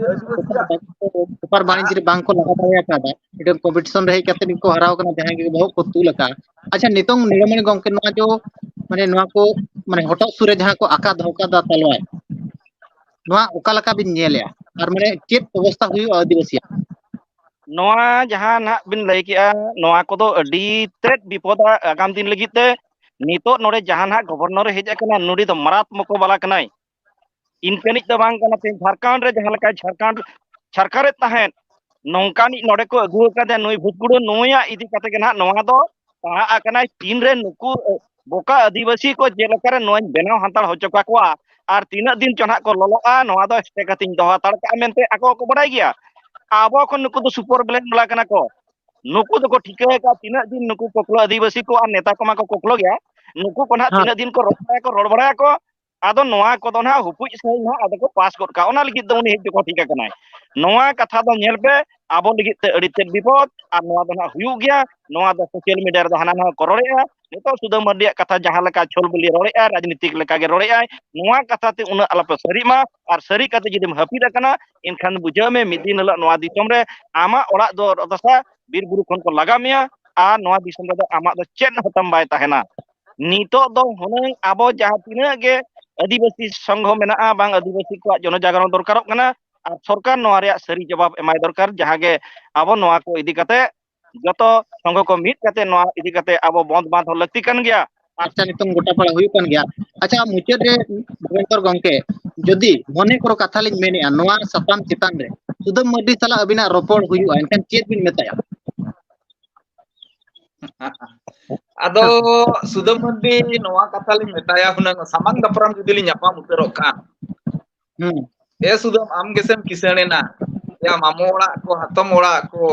ᱵᱮᱯᱟᱨ ᱵᱟᱹᱱᱤᱡᱽ ᱨᱮ ᱵᱟᱝ ᱠᱚ ᱞᱟᱜᱟᱣ ᱫᱟᱲᱮ ᱟᱠᱟᱫᱟ, ᱢᱤᱫᱴᱮᱱ ᱠᱚᱢᱯᱤᱴᱤᱥᱚᱱ ᱨᱮ ᱦᱮᱡ ᱠᱟᱛᱮ ᱜᱮᱠᱚ ᱦᱟᱨᱟᱣ ᱠᱟᱱᱟ, ᱡᱟᱦᱟᱸᱭ ᱜᱮ ᱵᱚᱦᱚᱜ ᱠᱚ ᱛᱩᱞ ᱟᱠᱟᱫᱼᱟ᱾ ᱟᱪᱪᱷᱟ, ᱱᱤᱛᱚᱝ ᱱᱤᱨᱟᱢᱚᱱᱤ ᱜᱚᱢᱠᱮ, ᱱᱚᱣᱟ ᱡᱚ ᱢᱟᱱᱮ ᱱᱚᱣᱟ ᱠᱚ ᱢᱟᱱᱮ ᱦᱚᱴᱚᱜ ᱥᱩᱨ ᱨᱮ ᱡᱟᱦᱟᱸ ᱠᱚ ᱟᱠᱟ ᱫᱚᱦᱚ ᱠᱟᱫᱟ ᱛᱟᱞᱣᱟᱨ, ᱱᱚᱣᱟ ᱚᱠᱟ ᱞᱮᱠᱟ ᱵᱤᱱ ᱧᱮᱞᱮᱜᱼᱟ? ᱟᱨ ᱢᱟᱱᱮ ᱪᱮᱫ ᱚᱵᱚᱥᱛᱟ ᱦᱩᱭᱩᱜᱼᱟ ᱟᱹᱫᱤᱵᱟᱹᱥᱤᱭᱟᱜ? ᱱᱚᱣᱟ ᱡᱟᱦᱟᱸ ᱱᱟᱦᱟᱜ ᱵᱤᱱ ᱞᱟᱹᱭ ᱠᱮᱜᱼᱟ, ᱱᱚᱣᱟ ᱠᱚᱫᱚ ᱟᱹᱰᱤ ᱛᱮᱫ ᱵᱤᱯᱚᱫᱟ ᱟᱜᱟᱢ ᱫᱤᱱ ᱞᱟᱹᱜᱤᱫ ᱛᱮ᱾ ᱱᱤᱛᱚᱜ ᱱᱚᱰᱮ ᱡᱟᱦᱟᱸ ᱱᱟᱦᱟᱜ ᱜᱚᱵᱷᱚᱨᱱᱚᱨ ᱮ ᱦᱮᱡ ᱟᱠᱟᱱᱟ, ᱱᱩᱭ ᱫᱚ ᱢᱟᱨᱟᱛᱢᱚᱠᱚ ᱵᱟᱞᱟ ᱠᱟᱱᱟᱭ᱾ ᱤᱱᱠᱟᱹᱱᱤᱡ ᱫᱚ ᱵᱟᱝ ᱠᱟᱱᱟ᱾ ᱛᱮᱦᱮᱧ ᱡᱷᱟᱲᱠᱷᱚᱸᱰ ᱨᱮ ᱡᱟᱦᱟᱸ ᱞᱮᱠᱟᱭ ᱡᱷᱟᱲᱠᱷᱚᱸᱰ ᱪᱷᱟᱨᱠᱟᱨᱮᱫ ᱛᱟᱦᱮᱸᱫ, ᱱᱚᱝᱠᱟᱱᱤᱡ ᱱᱚᱰᱮ ᱠᱚ ᱟᱹᱜᱩ ᱟᱠᱟᱫᱮᱭᱟ ᱱᱩᱭ ᱵᱷᱩᱛᱠᱩᱲᱟᱹ, ᱱᱩᱭᱟᱜ ᱤᱫᱤ ᱠᱟᱛᱮ ᱜᱮ ᱱᱟᱦᱟᱜ ᱱᱚᱣᱟ ᱫᱚ ᱯᱟᱲᱦᱟᱜ ᱠᱟᱱᱟᱭ᱾ ᱛᱤᱱᱨᱮ ᱱᱩᱠᱩ ᱵᱚᱠᱟ ᱟᱹᱫᱤᱵᱟᱹᱥᱤ ᱠᱚ ᱪᱮᱫ ᱞᱮᱠᱟᱨᱮ ᱱᱚᱣᱟᱧ ᱵᱮᱱᱟᱣ ᱦᱟᱛᱟᱲ ᱦᱚᱪᱚ ᱠᱟᱠᱚᱣᱟ ᱟᱨ ᱛᱤᱱᱟᱹᱜ ᱫᱤᱱ ᱪᱚ ᱱᱟᱦᱟᱜ ᱠᱚ ᱞᱚᱞᱚᱜᱼᱟ, ᱱᱚᱣᱟ ᱫᱚ ᱥᱴᱮ ᱠᱟᱛᱮᱧ ᱫᱚᱦᱚ ᱦᱟᱛᱟᱲ ᱠᱟᱜᱼᱟ ᱢᱮᱱᱛᱮ ᱟᱠᱚ ᱦᱚᱸᱠᱚ ᱵᱟᱰᱟᱭ ᱜᱮᱭᱟ᱾ ᱟᱵᱚ ᱠᱷᱚᱱ ᱱᱩᱠᱩ ᱫᱚ ᱥᱩᱯᱚᱨ ᱵᱞᱮᱢ ᱵᱟᱞᱟ ᱠᱟᱱᱟ ᱠᱚ᱾ ᱱᱩᱠᱩ ᱫᱚᱠᱚ ᱴᱷᱤᱠᱟᱹ ᱟᱠᱟᱫ ᱛᱤᱱᱟᱹᱜ ᱫᱤᱱ ᱱᱩᱠᱩ ᱠᱚᱠᱞᱚ ᱟᱹᱫᱤᱵᱟᱹᱥᱤ ᱠᱚ ᱟᱨ ᱱᱮᱛᱟ ᱠᱚᱢᱟ ᱠᱚ ᱠᱚᱠᱞᱚ ᱜᱮᱭᱟ, ᱱᱩᱠᱩ ᱠᱚ ᱱᱟᱦᱟᱜ ᱛᱤᱱᱟᱹᱜ ᱫᱤᱱ ᱠᱚ ᱨᱚᱲ ᱵᱟᱲᱟᱭᱟᱠᱚ, ᱨᱚᱲ ᱵᱟᱲᱟᱭᱟᱠᱚ᱾ ᱟᱫᱚ ᱱᱚᱣᱟ ᱠᱚᱫᱚ ᱱᱟᱦᱟᱜ ᱦᱩᱯᱩᱡ ᱥᱟᱺᱦᱤᱡ ᱱᱟᱦᱟᱜ ᱟᱫᱚ ᱠᱚ ᱯᱟᱥ ᱜᱚᱫ ᱠᱟᱜᱼᱟ᱾ ᱚᱱᱟ ᱞᱟᱹᱜᱤᱫ ᱫᱚ ᱩᱱᱤ ᱦᱮᱡ ᱫᱚᱠᱚ ᱴᱷᱤᱠ ᱟᱠᱟᱱᱟᱭ᱾ ᱱᱚᱣᱟ ᱠᱟᱛᱷᱟ ᱫᱚ ᱧᱮᱞ ᱯᱮ, ᱟᱵᱚ ᱞᱟᱹᱜᱤᱫ ᱛᱮ ᱟᱹᱰᱤ ᱛᱮᱫ ᱵᱤᱯᱚᱫ᱾ ᱟᱨ ᱱᱚᱣᱟ ᱫᱚ ᱱᱟᱦᱟᱜ ᱦᱩᱭᱩᱜ ᱜᱮᱭᱟ᱾ ᱱᱚᱣᱟ ᱫᱚ ᱥᱳᱥᱟᱞ ᱢᱤᱰᱤᱭᱟ ᱨᱮᱫᱚ ᱦᱟᱱᱟ ᱱᱟᱣᱟ ᱠᱚ ᱨᱚᱲᱮᱜᱼᱟ᱾ ᱱᱤᱛᱚᱜ ᱥᱩᱫᱷᱟᱹ ᱢᱟᱨᱰᱤᱭᱟᱜ ᱠᱟᱛᱷᱟ ᱡᱟᱦᱟᱸ ᱞᱮᱠᱟ ᱪᱷᱚᱞ ᱵᱚᱞᱤ ᱨᱚᱲᱮᱜᱼᱟᱭ, ᱨᱟᱡᱽᱱᱤᱛᱤᱠ ᱞᱮᱠᱟᱜᱮ ᱨᱚᱲᱮᱜᱼᱟᱭ᱾ ᱱᱚᱣᱟ ᱠᱟᱛᱷᱟ ᱛᱮ ᱩᱱᱟᱹᱜ ᱟᱞᱚᱯᱮ ᱥᱟᱹᱨᱤᱜ ᱢᱟ᱾ ᱟᱨ ᱥᱟᱹᱨᱤ ᱠᱟᱛᱮ ᱡᱩᱫᱤᱢ ᱦᱟᱹᱯᱤᱫ ᱟᱠᱟᱱᱟ, ᱮᱱᱠᱷᱟᱱ ᱵᱩᱡᱷᱟᱹᱣ ᱢᱮ, ᱢᱤᱫ ᱫᱤᱱ ᱦᱤᱞᱳᱜ ᱱᱚᱣᱟ ᱫᱤᱥᱚᱢ ᱨᱮ ᱟᱢᱟᱜ ᱚᱲᱟᱜ ᱫᱩᱣᱟᱹᱨ ᱫᱚᱥᱟ ᱵᱤᱨ ᱵᱩᱨᱩ ᱠᱷᱚᱱ ᱠᱚ ᱞᱟᱜᱟ ᱢᱮᱭᱟ᱾ ᱟᱨ ᱱᱚᱣᱟ ᱫᱤᱥᱚᱢ ᱨᱮᱫᱚ ᱟᱢᱟᱜ ᱫᱚ ᱪᱮᱫ ᱦᱚᱸᱛᱟᱢ ᱵᱟᱭ ᱛᱟᱦᱮᱱᱟ᱾ ᱱᱤᱛᱚᱜ ᱫᱚ ᱦᱩᱱᱟᱹᱝ ᱟᱵᱚ ᱡᱟᱦᱟᱸ ᱛᱤᱱᱟᱹᱜ ᱜᱮ ᱟᱹᱫᱤᱵᱟᱹᱥᱤ ᱥᱚᱝᱜᱷᱚ ᱢᱮᱱᱟᱜᱼᱟ, ᱵᱟᱝ ᱟᱹᱫᱤᱵᱟᱹᱥᱤ ᱠᱚᱣᱟᱜ ᱡᱚᱱᱚ ᱡᱟᱜᱨᱚᱱ ᱫᱚᱨᱠᱟᱨᱚᱜ ᱠᱟᱱᱟ᱾ ᱟᱨ ᱥᱚᱨᱠᱟᱨ ᱱᱚᱣᱟ ᱨᱮᱭᱟᱜ ᱥᱟᱹᱨᱤ ᱡᱚᱵᱟᱵ ᱮᱢᱟᱭ ᱫᱚᱨᱠᱟᱨ, ᱡᱟᱦᱟᱸ ᱜᱮ ᱟᱵᱚ ᱱᱚᱣᱟ ᱠᱚ ᱤᱫᱤ ᱠᱟᱛᱮ ᱡᱚᱛᱚ ᱥᱚᱝᱜᱷᱚ ᱠᱚ ᱢᱤᱫ ᱠᱟᱛᱮ ᱱᱚᱣᱟ ᱤᱫᱤ ᱠᱟᱛᱮ ᱟᱵᱚ ᱵᱚᱸᱫ ᱵᱟᱸᱫᱷ ᱦᱚᱸ ᱞᱟᱹᱠᱛᱤ ᱠᱟᱱ ᱜᱮᱭᱟ᱾ ᱟᱪᱪᱷᱟ, ᱱᱤᱛᱚᱝ ᱜᱚᱴᱟ ᱯᱟᱲᱟ ᱦᱩᱭᱩᱜ ᱠᱟᱱ ᱜᱮᱭᱟ᱾ ᱟᱪᱪᱷᱟ, ᱢᱩᱪᱟᱹᱫ ᱨᱮ ᱵᱷᱩᱵᱮᱱᱫᱚᱨ ᱜᱚᱢᱠᱮ, ᱡᱩᱫᱤ ᱢᱚᱱᱮ ᱠᱚᱨᱚ ᱠᱟᱛᱷᱟ ᱞᱤᱧ ᱢᱮᱱᱮᱜᱼᱟ, ᱱᱚᱣᱟ ᱥᱟᱛᱟᱢ ᱪᱮᱛᱟᱱ ᱨᱮ ᱥᱩᱫᱟᱹᱢ ᱢᱟᱨᱰᱤ ᱥᱟᱞᱟᱜ ᱟᱹᱵᱤᱱᱟᱜ ᱨᱚᱯᱚᱲ ᱦᱩᱭᱩᱜᱼᱟ, ᱮᱱᱠᱷᱟᱱ ᱪᱮᱫ ᱵᱤᱱ ᱢᱮᱛᱟᱭᱟ? ᱟᱫᱚ ᱥᱩᱫᱟᱹᱢ ᱢᱟᱨᱰᱤ ᱱᱚᱣᱟ ᱠᱟᱛᱷᱟ ᱞᱤᱧ ᱢᱮᱛᱟᱭᱟ, ᱦᱩᱱᱟᱹᱝ ᱥᱟᱢᱟᱝ ᱫᱟᱯᱨᱟᱢ ᱡᱩᱫᱤ ᱞᱤᱧ ᱧᱟᱯᱟᱢ ᱩᱛᱟᱹᱨᱚᱜ ᱠᱷᱟᱱ, ᱦᱩᱸ᱾ ᱮ ᱥᱩᱫᱟᱹᱢ, ᱟᱢ ᱜᱮᱥᱮᱢ ᱠᱤᱥᱟᱹᱬ ᱮᱱᱟ, ᱭᱟ ᱢᱟᱢᱚ ᱚᱲᱟᱜ ᱠᱚ, ᱦᱟᱛᱚᱢ ᱚᱲᱟᱜ ᱠᱚ,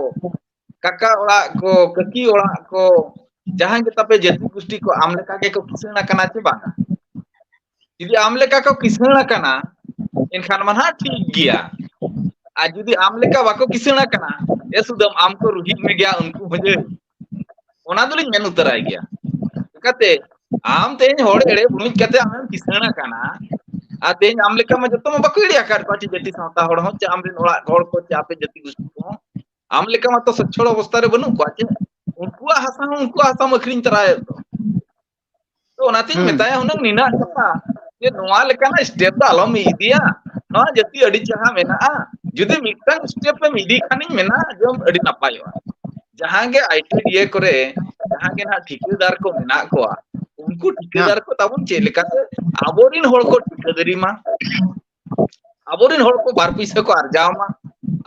ᱠᱟᱠᱟ ᱚᱲᱟᱜ ᱠᱚ, ᱠᱟᱹᱠᱤ ᱚᱲᱟᱜ ᱠᱚ, ᱡᱟᱦᱟᱸᱭ ᱜᱮ ᱛᱟᱯᱮ ᱡᱟᱹᱛᱤ ᱜᱩᱥᱴᱤ ᱠᱚ ᱟᱢ ᱞᱮᱠᱟ ᱜᱮᱠᱚ ᱠᱤᱥᱟᱹᱬ ᱟᱠᱟᱱᱟ ᱪᱮ ᱵᱟᱝᱟ? ᱡᱩᱫᱤ ᱟᱢ ᱞᱮᱠᱟ ᱠᱚ ᱠᱤᱥᱟᱹᱬ ᱟᱠᱟᱱᱟ, ᱮᱱᱠᱷᱟᱱ ᱢᱟ ᱱᱟᱦᱟᱜ ᱴᱷᱤᱠ ᱜᱮᱭᱟ᱾ ᱟᱨ ᱡᱩᱫᱤ ᱟᱢ ᱞᱮᱠᱟ ᱵᱟᱠᱚ ᱠᱤᱥᱟᱹᱬ ᱟᱠᱟᱱᱟ, ᱮ ᱥᱩᱫᱟᱹᱢ, ᱟᱢ ᱠᱚ ᱨᱩᱦᱤᱫ ᱢᱮᱜᱮᱭᱟ ᱩᱱᱠᱩ ᱦᱚᱸ ᱡᱮ, ᱚᱱᱟ ᱫᱚᱞᱤᱧ ᱢᱮᱱ ᱩᱛᱟᱹᱨᱟᱭ ᱜᱮᱭᱟ᱾ ᱪᱤᱠᱟᱹᱛᱮ ᱟᱢ ᱛᱮᱦᱮᱧ ᱦᱚᱲ ᱮᱲᱮ ᱵᱩᱱᱩᱡ ᱠᱟᱛᱮ ᱟᱢᱮᱢ ᱠᱤᱥᱟᱹᱬ ᱟᱠᱟᱱᱟ, ᱟᱨ ᱛᱮᱦᱮᱧ ᱟᱢ ᱞᱮᱠᱟ ᱢᱟ ᱡᱚᱛᱚ ᱢᱟ ᱵᱟᱠᱚ ᱮᱲᱮ ᱟᱠᱟᱫ ᱠᱚᱣᱟ ᱪᱮ ᱡᱟᱹᱛᱤ ᱥᱟᱶᱛᱟ ᱦᱚᱲ ᱦᱚᱸ ᱪᱮ ᱟᱢᱨᱮᱱ ᱚᱲᱟᱜ ᱦᱚᱲ ᱠᱚ ᱪᱮ ᱟᱯᱮ ᱡᱟᱹᱛᱤ ᱜᱩᱥᱴᱤ ᱠᱚᱦᱚᱸ ᱟᱢ ᱞᱮᱠᱟ ᱢᱟᱛᱚ ᱥᱚᱪᱪᱷᱚᱞ ᱚᱵᱚᱥᱛᱷᱟ ᱨᱮ ᱵᱟᱹᱱᱩᱜ ᱠᱚᱣᱟ ᱪᱮ᱾ ᱩᱱᱠᱩᱣᱟᱜ ᱦᱟᱥᱟ ᱦᱚᱸ ᱩᱱᱠᱩᱣᱟᱜ ᱦᱟᱥᱟᱢ ᱟᱹᱠᱷᱨᱤᱧ ᱛᱚᱨᱟᱭᱮᱫ ᱫᱚ᱾ ᱛᱚ ᱚᱱᱟᱛᱤᱧ ᱦᱩᱸ᱾ ᱢᱮᱛᱟᱭᱟ ᱦᱩᱱᱟᱹᱝ ᱱᱤᱱᱟᱹᱜ ᱠᱟᱛᱷᱟ ᱡᱮ ᱱᱚᱣᱟ ᱞᱮᱠᱟᱱᱟᱜ step ᱫᱚ ᱟᱞᱚᱢ ᱤᱫᱤᱭᱟ, ᱱᱚᱣᱟ ᱡᱟᱹᱛᱤ ᱟᱹᱰᱤ ᱪᱮᱦᱨᱟ ᱢᱮᱱᱟᱜᱼᱟ᱾ ᱡᱩᱫᱤ ᱢᱤᱫᱴᱟᱝ step ᱮᱢ ᱤᱫᱤ ᱠᱷᱟᱱᱤᱧ ᱢᱮᱱᱟ ᱡᱮ ᱟᱹᱰᱤ ᱱᱟᱯᱟᱭᱚᱜᱼᱟ᱾ ᱡᱟᱦᱟᱸ ᱜᱮ ᱟᱭ ᱴᱤ ᱰᱤ ᱮ ᱠᱚᱨᱮ ᱡᱟᱦᱟᱸ ᱜᱮ ᱱᱟᱦᱟᱜ ᱴᱷᱤᱠᱟᱹᱫᱟᱨ ᱠᱚ ᱢᱮᱱᱟᱜ ᱠᱚᱣᱟ, ᱩᱱᱠᱩ ᱴᱷᱤᱠᱟᱹᱫᱟᱨ ᱠᱚ ᱛᱟᱵᱚᱱ ᱪᱮᱫ ᱞᱮᱠᱟᱛᱮ ᱟᱵᱚᱨᱤᱱ ᱦᱚᱲ ᱠᱚ ᱴᱷᱤᱠᱟᱹᱫᱟᱨᱤ ᱢᱟ, ᱟᱵᱚᱨᱤᱱ ᱦᱚᱲ ᱠᱚ ᱵᱟᱨ ᱯᱩᱭᱥᱟᱹ ᱠᱚ ᱟᱨᱡᱟᱣ ᱢᱟ,